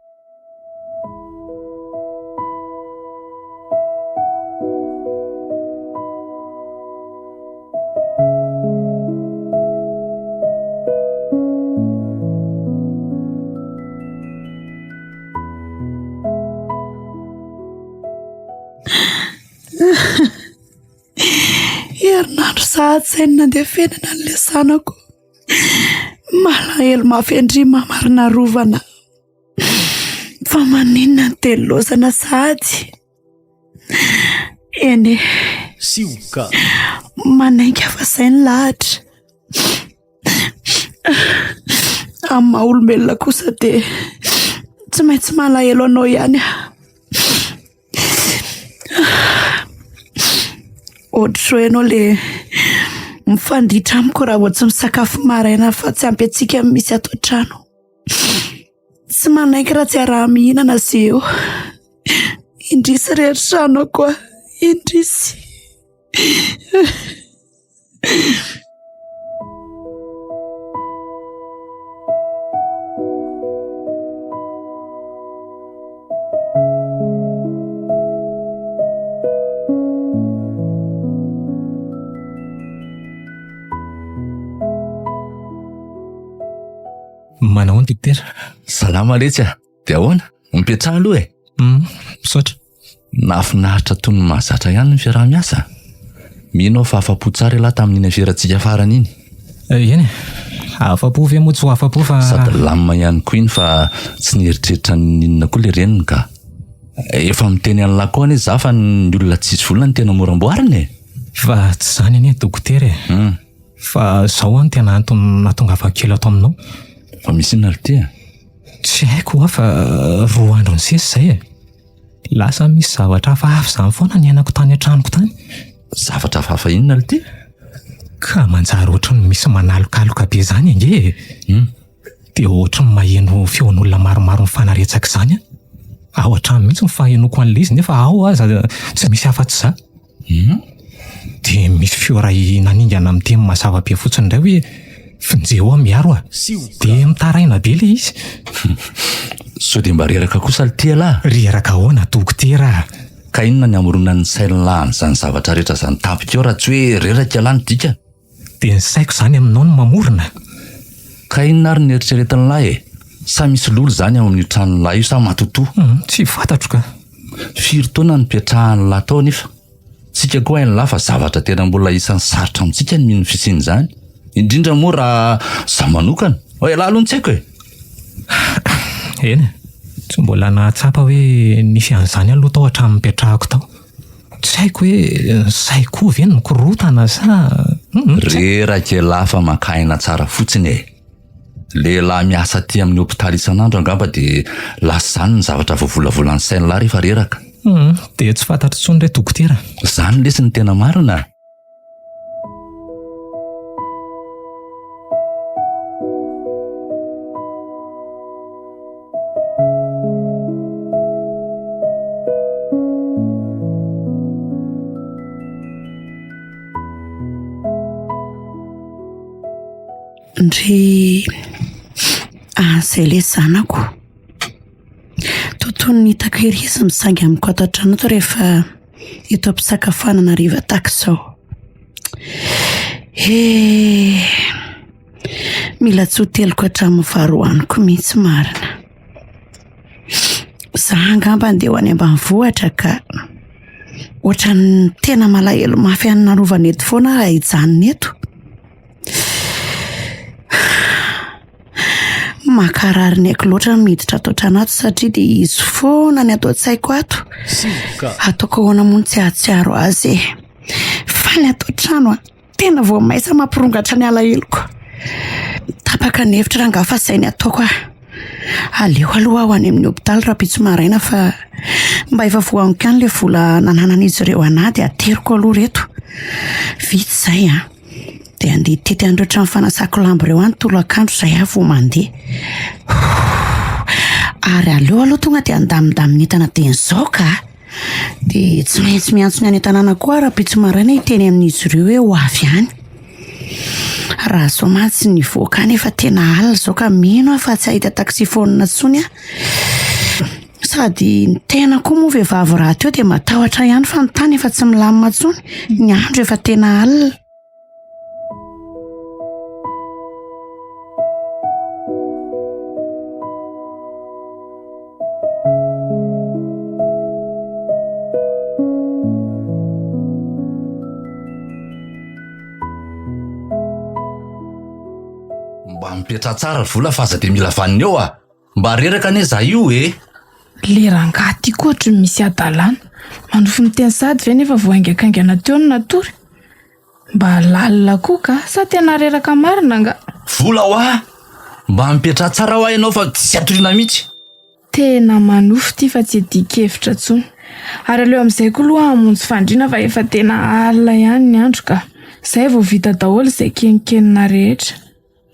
Herinandro. sahady izay ny nandefenana an'ilay zanako. Malahelo mafy an-dry mama ry narovana. Fa maninona no teny lozana sahady? Eny e. Sioka. Manainga fa izay ny lahatra. Amin'ny maha olombelona kosa dia tsy maintsy malahelo anao ihany aho. Ohatr'izao ianao le mifanditra amiko raha vao tsy misakafo maraina fa tsy ampy antsika ny misy ato an-trano. Tsy manaiky raha tsy araha-mihinana sy eo. Indrisy re ry zanako a, indrisy. Manao ahoana dokotera? Salama letsy a! Dia ahoana? Mipetraha aloha e! Misaotra. Nahafinaritra toy ny mahazatra ihany ny fiaraha-miasa. Mino aho fa afa-po tsara ialahy tamin'iny aferantsika farany iny. Eny e! Afa-po ve moa tsy ho afa-po fa. Sady lamina ihany koa iny fa tsy nieritreritra n'inona koa ilay reniny ka. Efa miteny an'lah koa anie za fa ny olona tsisy vola no tena mora amboarina e! Fa tsy izany anie dokotera e! Fa izao an tena antony nahatongavako kely ato aminao. Fa misy inona ry ty e? Tsy haiko hoa fa roa andro nisesy izay e! Lasa misy zavatra hafahafa izany foana niainako tany an-tranoko tany. Zavatra hafahafa inona ry ty? Ka manjary ohatry ny misy manalokaloka be izany ange e! Dia ohatry ny maheno feon'olona maromaro mifanaretsaka izany aho. Ao an-trano mihitsy ny fahenoako an'ilay izy nefa ao aza tsy misy afa-tsy izaho. Dia misy feo iray naningana miteny mazava be fotsiny indray hoe vonjeo aho miaro a! Dia mitaraina be ilay izy. Sao dia mba reraka kosa lty ialahy? Reraka ahoana dokotera a! Ka inona ny hamoronan'ny sain'lah an'izany zavatra rehetra izany tampoka eo raha tsy hoe reraka ialahy no dikany? Dia ny saiko izany aminao no mamorona? Ka inona ary no eritreretin'lah e? Sa misy lolo izany ao amin'io tranon'lah io sa matotoa? Tsy fantatro ka. Firy taona nipetrahan'lah tao anefa? Tsika koa hain'lah fa zavatra tena mbola isan'ny sarotra amintsika ny mino ny fisian'izany. Indrindra moa raha za manokana. Fa ialahy aloha no tsy haiko e! Eny e! Tsy mbola nahatsapa hoe nisy an'izany aloha tao hatramin'ny nipetrahako tao. Tsy haiko hoe ny saiko koa ve no mikorontana sa. Reraka ialahy fa maka aina tsara fotsiny e! Lehilahy miasa aty amin'ny hopitaly isan'andro angamba dia lasa izany ny zavatra voavolavolan'ny sain'lah rehefa reraka. Hum, dia tsy fantatro intsony re dokotera. Izany lesy no tena marina. Ndry izay ilay zanako. Toa ny hitako ery izy misangy amiko ato an-trano ato rehefa eto am-pisakafoanana hariva tahaka izao. He! Mila tsy ho teliko hatramin'ny vary hohaniko mihitsy marina. Za angamba andeha ho any ambanivohitra ka. Ohatran'ny tena malahelo mafy an'i Narovana eto foana aho raha hijanona eto. Mankarary ny aiko loatra ny miditra ato an-trano ato satria dia izy foana ny ato an-tsaiko ato. Ataoko ahoana moa no tsy hahatsiaro azy e. Fa ny ato an-trano an! Tena vao maisa mampirongatra ny alaheloko. Tapaka ny hevitra rangahy fa izay ny ataoko ah. Aleo aloha aho any amin'ny hopitaly rahampitso maraina fa mba efa voahaniko ihany ilay vola nananan'izy ireo anah dia ateriko aloha ireto. Vita izay an. Dia handeha hitety an'ireo trano fanasako lamba ireo any tolakandro izay aho vao mandeha. Ary aleo aloha tonga dia handamindamina entana dieny izao ka. Dia tsy maintsy miantso ny any an-tanàna koa aho rahampitso maraina hiteny amin'izy ireo hoe ho avy any. Raha izao mantsy nivoaka any efa tena alina izao ka mino aho fa tsy hahita taxi-phone intsony aho. Sady ny tena koa moa vehivavy rahateo dia matahotra ihany fa ny tany efa tsy milamina intsony, ny andro efa tena alina. Mba mipetraha tsara ry vola fa aza dia mila vanona eo a! Mba reraka anie za io e! Le rangahy ty koa ohatry ny misy hadalana. Manofy miteny sahady ve nefa vao haingankaingana teo no natory? Mba lalina koa ka! Sa tena reraka marina angaha? Vola hoa! Mba mipetraha tsara hoa ianao fa tsy atoriana mihitsy. Tena manofy ity fa tsy iadian-kevitra intsony. Ary aleo amin'izay koa aloha hamonjy fandriana fa efa tena alina ihany ny andro ka. Izay vao vita daholo izay kenonkenona rehetra.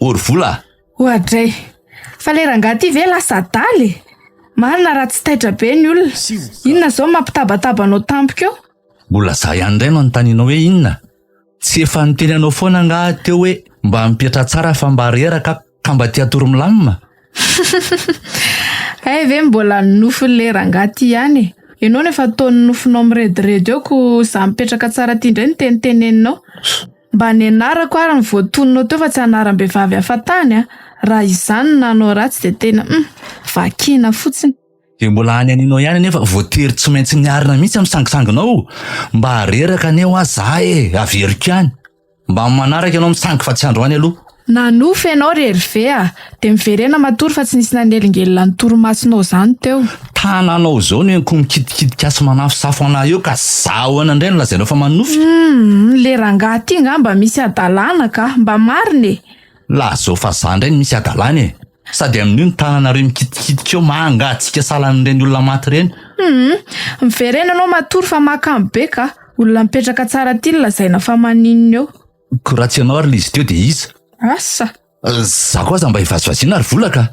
Ô ry vola a! Oadray! Fa le rangahy ity ve lasa adala e? Marina raha tsy taitra be ny olona. Inona izao no mampitabataba anao tampoka eo? Mbola za ihany indray no anontanianao hoe inona? Tsy efa niteny anao foana angaha aho teo hoe mba mipetraha tsara fa mba reraka aho ka mba te hatory milamina? Hay ve mbola ny nofin'ilay rangahy ty ihany e! Ianao no efa ataon'ny nofinao mirediredy eo ko za mipetraka tsara ty indray no teniteneninao. Mba ny anarako ary no voatononao teo fa tsy anaram-behivavy hafa tany a! Raha izany no nanao ratsy dia tena hum! Vakiana fotsiny. Dia mbola any aninao ihany anefa voatery tsy maintsy miarina mihitsy amin'ny sangisanginao. Mba reraka anie hoa za e, averiko ihany. Mba amin'ny manaraka ianao misangy fa tsy androany aloha. Nanofy ianao ry Hervé a! Dia miverena matory fa tsy nisy nanelingelina ny torimasonao izany teo. Tananao izao no henoko mikitikitika sy manafosafo anah eo ka za ahoana indray no lazainao fa manofy? Humm, le rangahy ty ngamba misy hadalana ka! Mba marina e! Lazao fa za ndray no misy hadalana e! Sady amin'io ny tananareo mikitikitika eo mangatsiaka sahala amin'ireny olona maty ireny. Humm, miverena ianao matory fa mahakamo be ka! Olona mipetraka tsara aty no lazaina fa maninona eo. Ko raha tsy ianao ary le izy teo dia iza? Asa! Za koa aza mba hivazivaziana ry vola ka!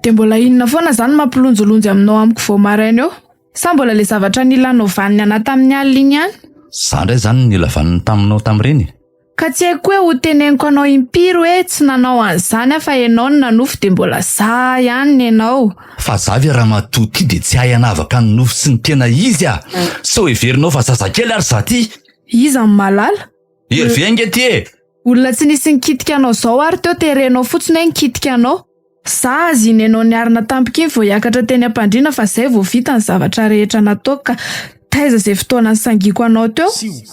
Dia mbola inona foana izany mampilonjilonjy aminao amiko vao maraina eo? Sa mbola ilay zavatra nilanao vaniny anà tamin'ny alina iny ihany? Za indray izany no nila vaniny taminao tamin'ireny? Ka tsy haiko hoe ho teneniko anao impiry hoe tsy nanao an'izany aho fa ianao no nanofy dia mbola za ihany ny anao. Fa za ve ramatoa ty dia tsy hahay hanavaka ny nofy sy ny tena izy ah! Sao heverinao fa zazakely ary za ty? Iza no mahalala? Hervé ange ty e! Olona tsy nisy nikitika anao zao ary teo terenao fotsiny hoe nikitika anao. Za aza iny enao niarina tampoka iny vao hiakatra teny am-pandriana fa zay vao vita ny zavatra rehetra nataoko ka taiza zay fotoana nisangiako anao teo?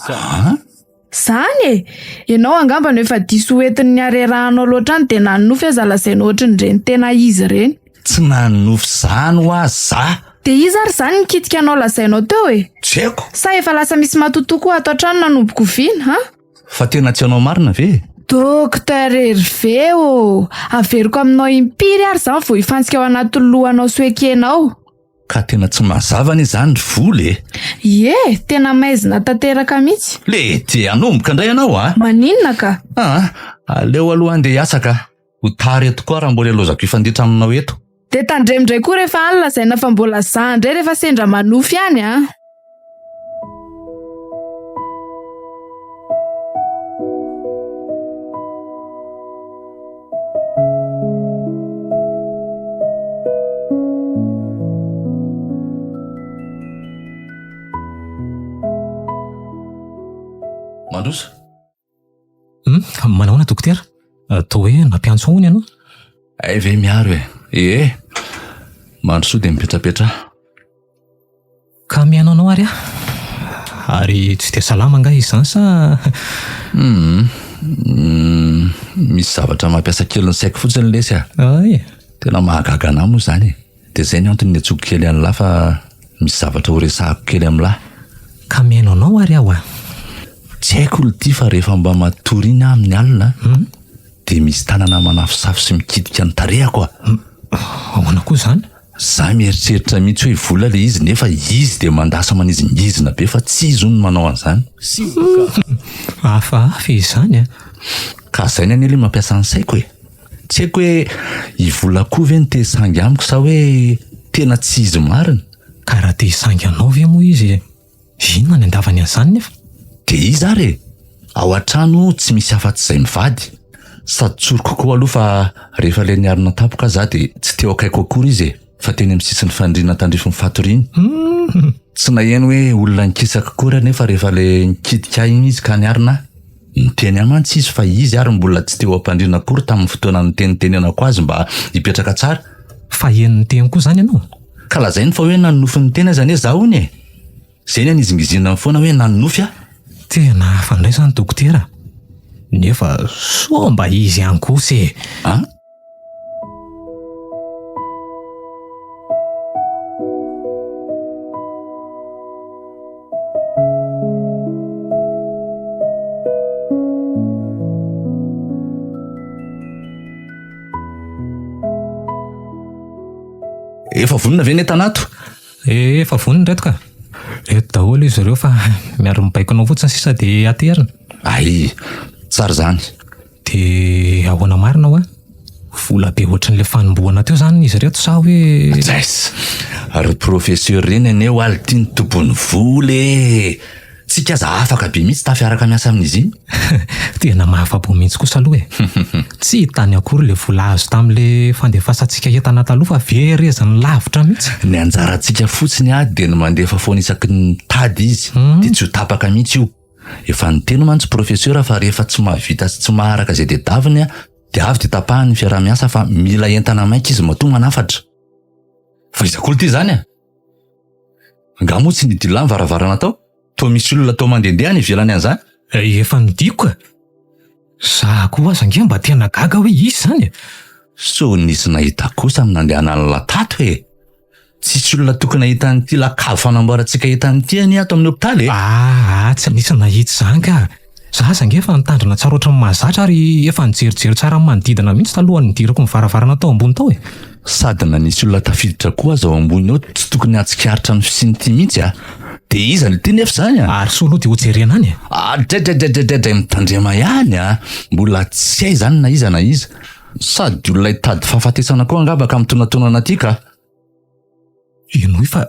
An? Zany e! Ianao angamba no efa diso ho entin'ny harerahanao loatra any dia nanonofy aza lazainao ohatrin'ireny tena izy ireny. Tsy nanonofy zany hoa za! Dia iza ary izany nikitika anao lazainao teo e? Tsy haiko! Sa efa lasa misy matotoa koa ato an-trano nanomboka oviana an? Fa tena tsy anao marina ve e? Docteur Hervé ô! Averiko aminao impiry ary izany vao hifantsika ao anatin'ny lohanao sy ho ekenao? Ka tena tsy mazava anie izany ry vola e! Ie, tena maizina tanteraka mihitsy. Le te hanomboka indray ianao a! Maninona ka? Aa, aleo aloha andeha hiasa ka! Ho tara eto koa raha mbola ilaozako hifanditra aminao eto. Dia tandremo indray koa rehefa any lazaina fa mbola za indray rehefa sendra manofy any a! Mandroso. Hum, manahoana dokotera? Toa hoe nampiantso hono ianao? Hay ve miaro e? Ee, mandrosoa dia mipetrapetraha. Ka mihaino anao ary aho. Ary tsy dia salama angaha izy izany sa? Hum, misy zavatra mampiasa kely ny saiko fotsiny lesy a. Ay. Tena mahagaga anah moa izany e. Dia izay ny antony niantsoako kely an'lah fa misy zavatra ho resahako kely amin'lah. Ka mihaino anao ary aho a. Tsy haiko lty fa rehefa mba matory iny aho amin'ny alina dia misy tanana manafosafo sy mikitika ny tarehako a. Ahoana koa izany? Za mieritreritra mihitsy hoe vola le izy nefa izy dia mandasa manizingizina be fa tsy izy hono no manao an'izany. Hafahafa izany a! Ka zay ny anie le mampiasa ny saiko e! Tsy haiko hoe i vola koa ve no te hisangy amiko sa hoe tena tsy izy marina? Ka raha te hisangy anao ve moa izy Inona ny andavany an'izany nefa? Dia iza ary e? Ao an-trano tsy misy afa-tsy izay mivady. Sady tsoriko koa aloha fa rehefa ilay niarina tampoka aza dia tsy teo akaiko akory izy e, fa teny amin'ny sisin'ny fandriana tandrifin'ny fatoriany. Tsy naheno hoe olona nikisaka akory anefa rehefa ilay nikitika ahy iny izy ka niarina ahy. Niteny ahy mantsy izy fa izy ary mbola tsy teo am-pandriana akory tamin'ny fotoana nitenitenenako azy mba hipetraka tsara. Fa heno niteny koa izany ianao? Ka lazainy fa hoe nanonofy niteny aza anie za hono e! Zay ny anizingizinany foana hoe nanonofy aho. Tena hafa indray izany dokotera. Nefa soa mba izy ihany kosa e! An? Efa vonona ve ny entana ato? Efa vonona ireto ka. Eto daholo izy ireo fa miandry ny baikonao fotsiny sisa dia aterina. Ay, tsara izany. Dia ahoana marina hoa? Vola be ohatran'ilay fanombohana teo izany izy ireto sa hoe. Jess! Ry professeur ireny anie hoa lty ny tompon'ny vola e! Tsika aza afaka be mihitsy tafiaraka miasa amin'izy iny. Tena mahafa-po mihitsy kosa aloha e! Tsy hitany akory ilay vola azo tamin'ilay fandefasantsika entana taloha fa vereziny lavitra mihitsy. Ny anjarantsika fotsiny ah dia ny mandefa foana isaky ny mitady izy dia tsy ho tapaka mihitsy io. Efa niteny mantsy professeur fa rehefa tsy mahavita sy tsy maharaka izay tedaviny dia avy dia tapahany ny fiaraha-miasa fa mila entana maika izy matoa manafatra. Fa iza koa ity izany ah? Angaha moa tsy nidila ny varavarana tao? Toa misy olona toa mandehandeha any ivelany any izany? Efa nidiko ka! Za koa aza ange mba tena gaga hoe iza izany e! Sao nisy nahita kosa ny nandehanan'la tato e! Tsisy olona tokony hahita an'ity lakavy fanamboarantsika entana ity anie ato amin'ny hopitaly e! Aa, tsy nisy nahita izany ka! Za aza ange efa nitandrina tsara ohatran'ny mahazatra ary efa nijerijery tsara ny manodidina mihitsy talohan'ny nidirako ny varavarana tao ambony tao e! Sady na nisy olona tafiditra koa aza ao ambony ao tsy tokony hahatsikaritra ny fisian'ity mihitsy a! Dia iza ity nefa izany a? Ary soa aloha dia hojerena any e! Adraidraidraidraidray mitandrema ihany a! Mbola tsy hay izany na iza na iza. Sady olona hitady fahafatesana koa angamba ka mitonatonana aty ka! Henoy fa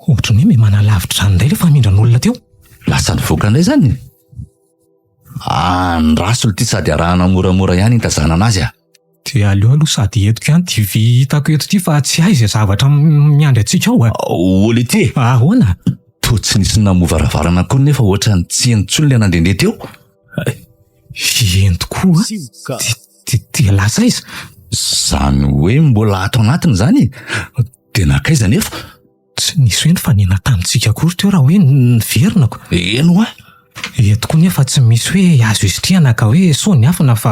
ohatran'ny hoe miha manalavitra izany indray ilay famindran'olona teo. Lasa nivoaka indray izany? Andraso ity sady arahana moramora ihany hitazanana azy a! Dia aleo aloha sady entiko ihany ity vy hitako eto ity fa tsy hay izay zavatra miandry antsika ao a! Oly ity e! Ahoana? Toa tsy nisy namoha varavarana akory nefa ohatran'ny tsy heno intsony ilay nandehandeha teo. Eny tokoa a! Dia lasa aiza? Izany hoe mbola ato anatiny izany e! Dia nankaiza anefa? Tsy nisy hoe nifanena tamintsika akory teo raha hoe niverinako. Eny hoa! Eto koa nefa tsy misy hoe azo isitrihana ka hoe sao niafina fa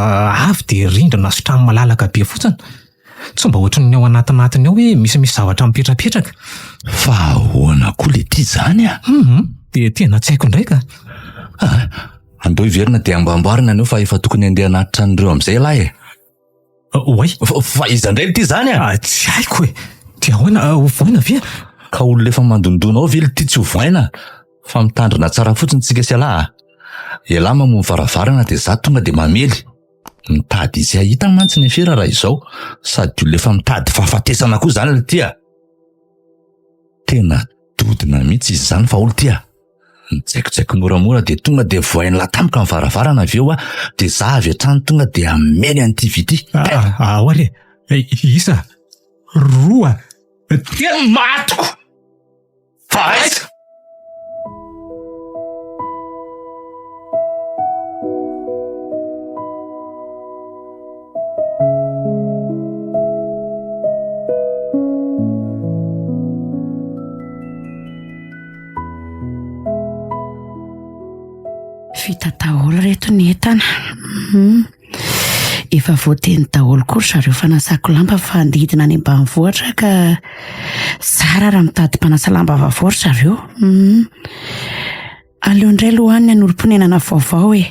avy dia rindrina sy trano malalaka be fotsiny. Tsy mba ohatran'ny ao anatinatiny ao hoe misimisy zavatra mipetrapetraka. Fa ahoana koa le ty zany a? Hum, dia tena tsy haiko indray ka. Ah, andao hiverina dia amboamboarina aneo fa efa tokony handeha hanatitra an'ireo amin'izay ialahy e. Oay. Fa iza indray ity zany a? Tsy haiko e. Dia ahoana, hovoaina ve? Ka olona efa mandondona ao ve ity tsy hovoaina? Fa mitandrina tsara fotsiny tsika sy ialahy a. Ialahy mamoha varavarana dia za tonga dia mamely. Mitady izay hahita mantsy ny afera raha izao. Sady olona efa mitady fahafatesana koa izany ity a. Tena dodona mihitsy izy izany fa olo ty a. Mijaikojaiko moramora dia tonga dia vohain'lah tampoka ny varavarana avy eo a, dia za avy hatrany tonga dia hamely an'ity vy ity. Ao ary e! Isa, roa, telo, matiko! Fa aiza? Vita daholo reto ny entana. Mhm. Efa voateny daholo koa ry zareo fanasako lamba fa andeha hidina any ambanivohitra ka zara raha mitady mpanasa lamba vaovao ry zareo. Mhm. Aleo indray aloha any ny hanorim-ponenana vaovao e.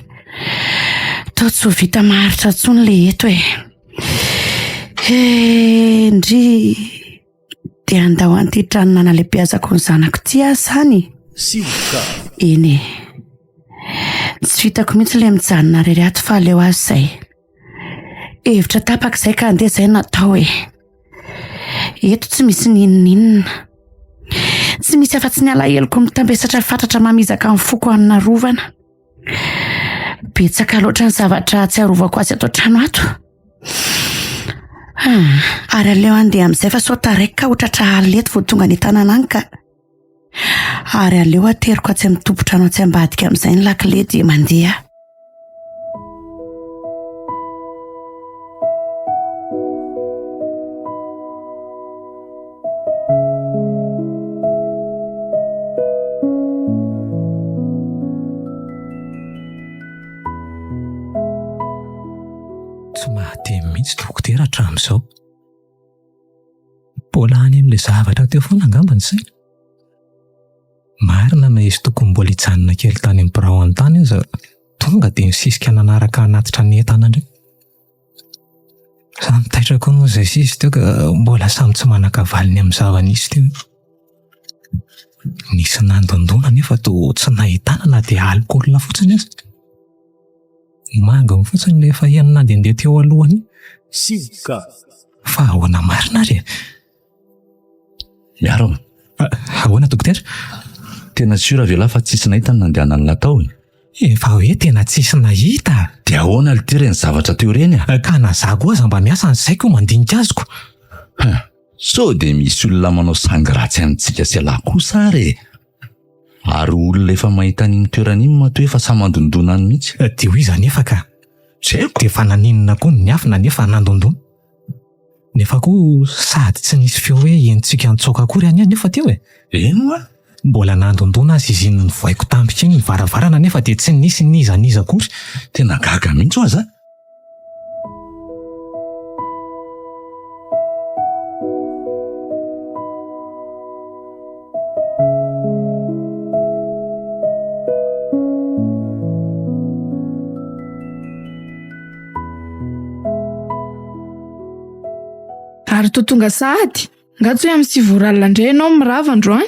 Toa tsy ho vita maharitra intsony ilay eto e. He, ndry. Dia handao an'ity trano nanalehibeazako ny zanako ity aho izany? Sioka. Eny e. Tsy vitako mihitsy ilay mijanona irery ato fa aleo azy izay. Hevitra tapaka izay ka andeha izay no atao e. Eto tsy misy n'inon'inona. Tsy misy afa-tsy ny alaheloko mitambesatra fatratra mamizaka ny foko any Narovana. Betsaka loatra ny zavatra ahatsiarovako azy ato an-trano ato. Ah, ary aleo handeha amin'izay fa sao taraiky ka ho tratra alina eto vao tonga any an-tanàna any ka. Ary aleo ateriko atsy amin'ny tompon-trano atsy ambadika amin'izay ny lakile dia mandeha. Tsy mahateny mihitsy dokotera hatramin'izao. Mbola any amin'ilay zavatra teo foana angamba ny saina. Marina na izy tokony mbola hijanona kely tany amin'ny birao any tany aza tonga dia nisisika nanaraka hanatitra ny entana indray. Samy taitra koa moa izay sisa teo ka mbola samy tsy manan-kavaliny amin'ny zava-nisy teo. Nisy nandondona nefa toa tsy nahitana na dia alikaola fotsiny aza. Manginy fotsiny ilay efa heno nandehandeha teo alohany iny. Sioka. Fa ahoana marina ary e? Miaro. Ahoana dokotera? Tena sûr ve lahy fa tsisy nahita ny nandehanany natao e? Efa hoe tena tsisy nahita. Dia ahoana lty ireny zavatra teo ireny e? Ka na za koa aza mba miasa ny saiko mandinika azoko. Huh. Sao dia misy olona manao sangy ratsy amintsika sy ialahy kosa ary e? Ary olona efa mahita an'iny toerana iny matoa efa samy mandondona any mihitsy. Dia ho iza anefa ka? Tsy haiko. Dia fa naninona koa ny niafina nefa nandondona? Nefa koa sady tsy nisy feo hoe henontsika nitsoaka akory anie anefa teo e! Eny hoa! Mbola nandondona aza izy iny nivoaiko tampoka iny ny varavarana nefa dia tsy nisy n'iza n'iza akory. Tena gaga mihitsy hoa za! Ary toa tonga sahady? Nga tsy hoe amin'ny 9 ora alina indray ianao mirava androany?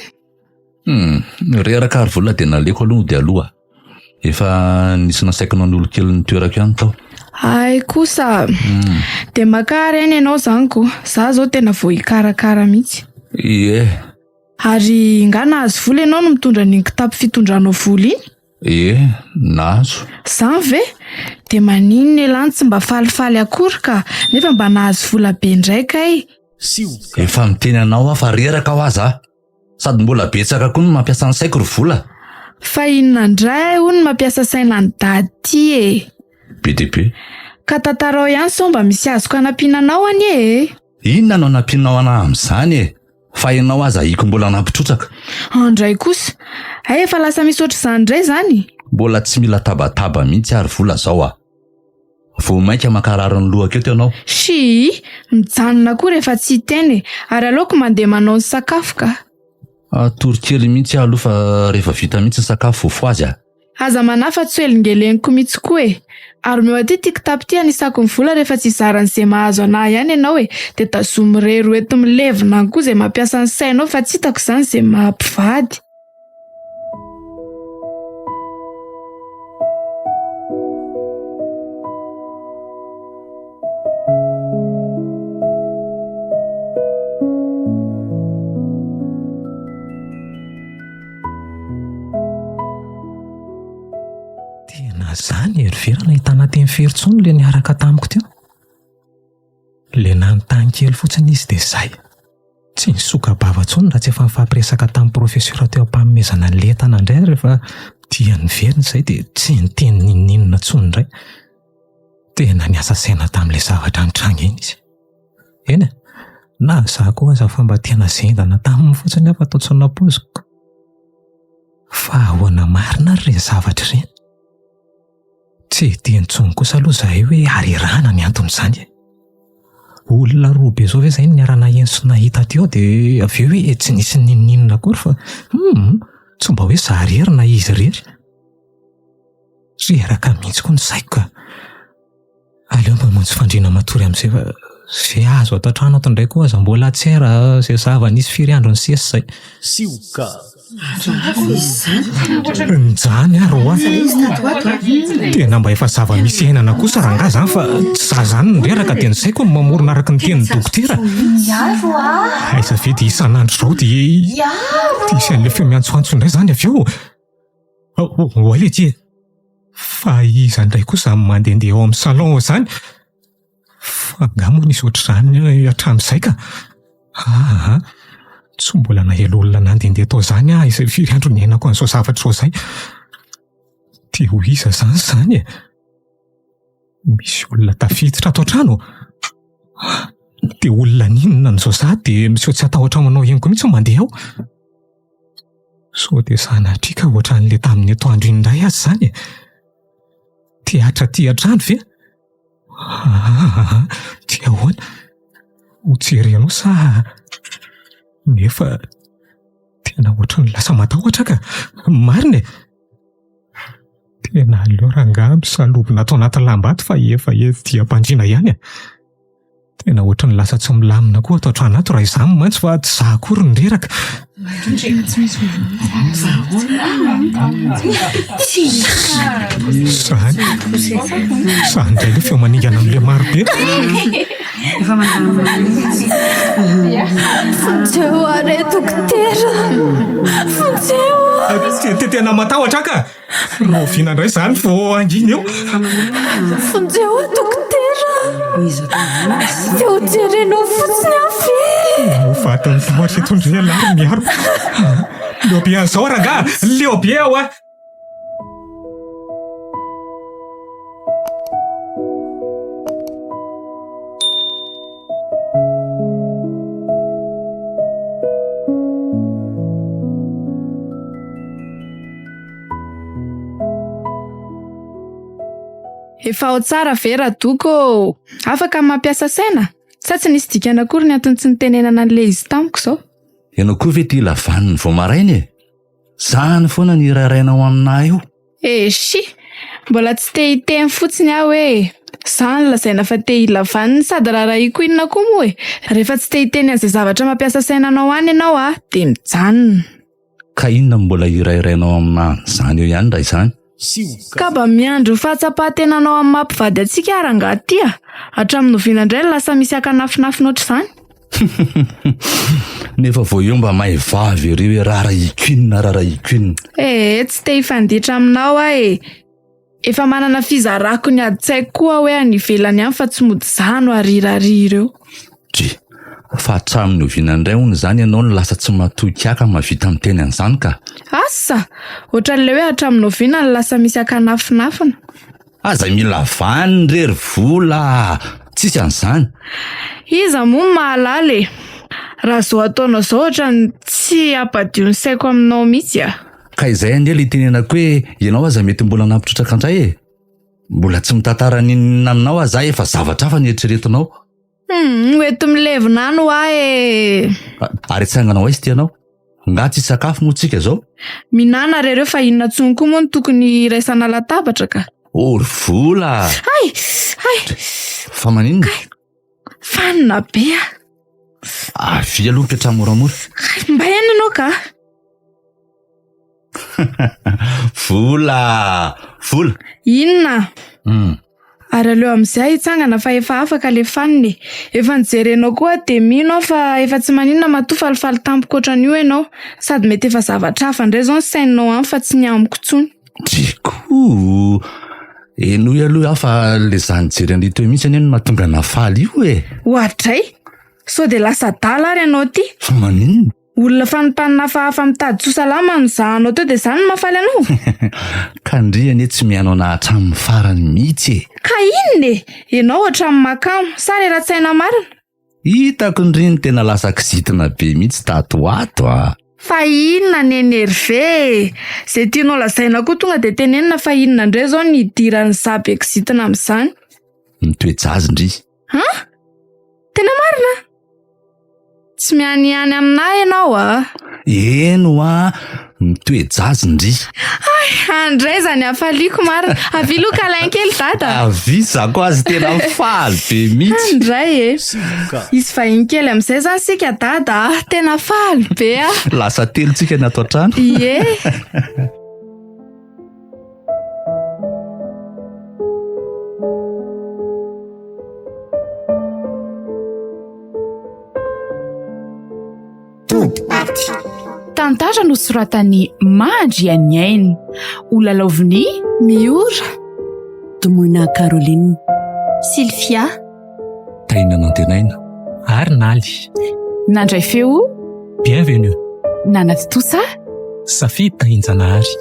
Hum, reraka ary vola dia naleoko aloha dia aloha. Efa nisy nasaiko nanolo kely ny toerako ihany tao. Hay kosa. Hmm. Dia maka ary aina ianao izany ko. Za zao tena vao hikarakara mihitsy. Ie. Ary nga nahazo vola ianao no mitondra an'iny kitapo fitondranao vola iny? Ie, nahazo. Zany ve? Dia maninona elah no tsy mba falifaly akory ka, nefa mba nahazo vola be indray kay. Efa miteny anao aho fa reraka aho aza. Sady mbola betsaka koa ny mampiasa ny saiko ry vola. Fa inona indray hono ny mampiasa saina an'i Dada ity e? Be dia be. Ka tantarao ihany sao mba misy azoko hanampiana anao anie e! Inona no hanampianao anah amin'izany e? Fa ianao aza ahiko mbola nampitrotraka. Andray kosa! Hay efa lasa misy ohatr'izany indray izany? Mbola tsy mila tabataba mihitsy ary vola zao a! Vao mainka mankarary ny lohako eto ianao. Shii! Mijanona koa rehefa tsy hiteny e! Ary aleoko mandeha manao ny sakafo ka! Hatory kely mihitsy aho aloha fa rehefa vita mihitsy ny sakafo vao fohazy a! Aza manahy fa tsy ho elingeleniko mihitsy koa e! Ary omeo aty ity kitapo ity hanisako ny vola rehefa tsy hizara an'izay mahazo anah ihany ianao e! Dia tazomy irery ho eto milevina any koa izay mampiasa ny sainao fa tsy hitako izany izay maha mpivady. Tena zany e ry Vera nahitana teny fery intsony le niaraka tamiko teo. Le nanontany kely fotsiny izy dia zay. Tsy nisoka-bava intsony raha tsy efa nifampiresaka tamin'ny professeur teo am-panomezana ny entana indray ary rehefa dia niverina izay dia tsy niteny n'inon'inona intsony indray. Tena niasa saina tamin'ilay zavatra nitranga iny izy. Eny e, na izaho koa aza fa mba tena zendana taminy fotsiny aho fa toa tsy nampoiziko. Fa ahoana marina ary ireny zavatra ireny? Tsy hiteny intsony kosa aloha izahay hoe harerahana ny anton'izany e. Olona roa be izao ve izay no niara-naheno sy nahita teo dia avy eo hoe tsy nisy n'inon'inona akory fa hum, tsy mba hoe izaho irery na izy irery. Reraka mihitsy koa ny saiko ka. Aleo mba mamonjy fandriana matory amin'izay fa izay azo ato an-trano ato indray koa aza mbola tsy hay raha izay zava-nisy firy andro nisesy izay. Sioka. Njany ary hoa. Tena mba efa zava-misy iainana kosa rangahy izany fa tsy za izany no reraka dia ny saiko no mamorona araka ny tenin'ny dokotera. Aiza ve dia isan'andro izao dia hisy an'ilay feo miantsoantso indray izany avy eo. Oay letsy e! Fa iza indray koa izany mandehandeha ao amin'ny salon ao izany? Fa angaha moa nisy ohatr'izany hatramin'izay ka? Aa, tsy mbola naheno olona nandehandeha tao izany aho izay firy andro niainako an'izao zavatra izao izay. Dia ho iza izany izany e? Misy olona tafiditra ato an-trano? Dia olona n'inona an'izao za dia miseho tsy hatahotra manao henoko mihitsy mandeha ao? Sao dia sanatria ka ohatran'ilay tamin'ny atoandro iny indray aza izany e? Teatra aty hatrany ve? Aa, dia ahoana? Ho jerenao sa? Nefa tena ohatran'ny lasa matahotra ka. Marina e! Tena aleo rangahy misalobona ato anaty lamba ato fa efa ety am-pandriana ihany e. Tena ohatran'ny lasa tsy milamina koa ato an-trano ato raha izany mantsy fa tsy za akory no reraka. Izany, izany indray ilay feo maningana amin'ilay maro be. Vonjeo aho re dokotera! Vonjeo aho! Tena matahotra aho ka! Rahoviana indray izany vao hangina eo? Vonjeo aho dokotera! Te ho jerenao fotsiny aho ve? Ho fatin'ny tahotra eto indray ialahy ry Miaro. Leo be an'izao rangahy! Leo be aho a! Efa ao tsara ve Radoko ô? Afaka mampiasa saina? Sa tsy nisy dikany akory ny antony tsy nitenenana an'ilay izy tamiko izao? Ianao koa ve tia lavaniny vao maraina e? Zany foana ny hirahirainao aminà io. Eshi! Mbola tsy te hiteny fotsiny aho hoe za no lazaina fa te hila vaniny sady raharahiako inona koa moa e! Rehefa tsy te hiteny an'izay zavatra mampiasa saina anao any ianao a, dia mijanona. Ka inona no mbola hirahirainao aminà an'izany eo ihany raha izany? Ka mba miandry ho fahatsapan-tenanao amin'ny maha mpivady antsika aho rangahy ty a! Hatramin'ny oviana indray no lasa misy hakanafinafina ohatr'izany? Nefa vao eo mba may vava ery hoe rarahiko inona rarahiko inona. Ee, tsy te hifanditra aminao aho e! Efa manana fizarako ny adin-tsaiko koa aho hoe any ivelany any fa tsy mody izaho no ariraria ireo. Dry, fa hatramin'ny oviana indray hono izany ianao no lasa tsy matoky ahy ka mahavita miteny an'izany ka? Asa! Ohatran'ilay hoe hatramin'ny oviana no lasa misy akanafinafina. Aza mila vaniny re ry vola a! Tsisy an'izany. Iza moa no mahalala e! Raha izao ataonao izao ohatran'ny tsy hampadio ny saiko aminao mihitsy a! Ka izay anie ilay itenenako hoe ianao aza mety mbola nampitrotraka indray e! Mbola tsy mitantara n'inon'inona aminao aza aho efa zavatra hafa no eritreretinao. Hum, ho ento milevina any hoa e! Ary hitsangana ho aiza ity ianao? Nga tsy hisakafo moa tsika izao? Mihinana re ireo fa inona intsony koa moa no tokony hiraisana latabatra ka! Oh ry vola! Hay! Hay! Fa maninona? Kay! Fanina be ah! Avia aloha mipetraha moramora. Kay, mba eny ianao ka! Vola! Vola! Inona? Hum. Ary aleo amin'izay hitsangana fa efa afaka le fanina e. Efa nojerenao koa aho dia mino aho fa efa tsy maninona matoa falifaly tampoka ohatran'io ianao. Sady mety efa zavatra hafa indray izao ny saininao any fa tsy ny amiko intsony. Dry-ko! Henoy aloha aho fa le za nijery an'io teo mihitsy anie no mahatonga anah faly io e! Oadray! Sao dia lasa adala ary ianao ity? Fa maninona? Olona fanimpanina hafahafa mitady tsy ho salama no zahanao teo dia izany no mahafaly anao? Ka ndry anie tsy mihaino anah hatramin'ny farany mihitsy e! Ka inona e? Ianao hatramin'ny makamo, sa rera-tsaina marina? Hitako ndry ny tena lasa kizitina be mihitsy tato ho ato a! Fa inona neny Hervé e? Izay tianao lazaina koa tonga dia tenenina fa inona indray izao ny hidiran'ny za be kizitina amin'izany? Mitoe-jaza ndry. An? Tena marina? Tsy mianiany aminà ianao a! Eny hoa, mitoe-jaza ndry. Hay, andray izany hafaliako marina. Avia aloha câlin kely dada. Avia za koa aza tena faly be mihitsy. Andray e. Hisy vahiny kely amin'izay izany isika dada a. Tena faly be aho. Lasa telo tsika ny ato an-trano. Ie. Tobim-paty. Tantara nosoratan'i Mahandrianiaina. Ho lalaovin'i Miora. Domoina Caroline. Sylvia. Tahina Nantenaina. Ary Naly. Nandray feo. Bienvenue. Nanatontosa. Safidy Tahinjanahary.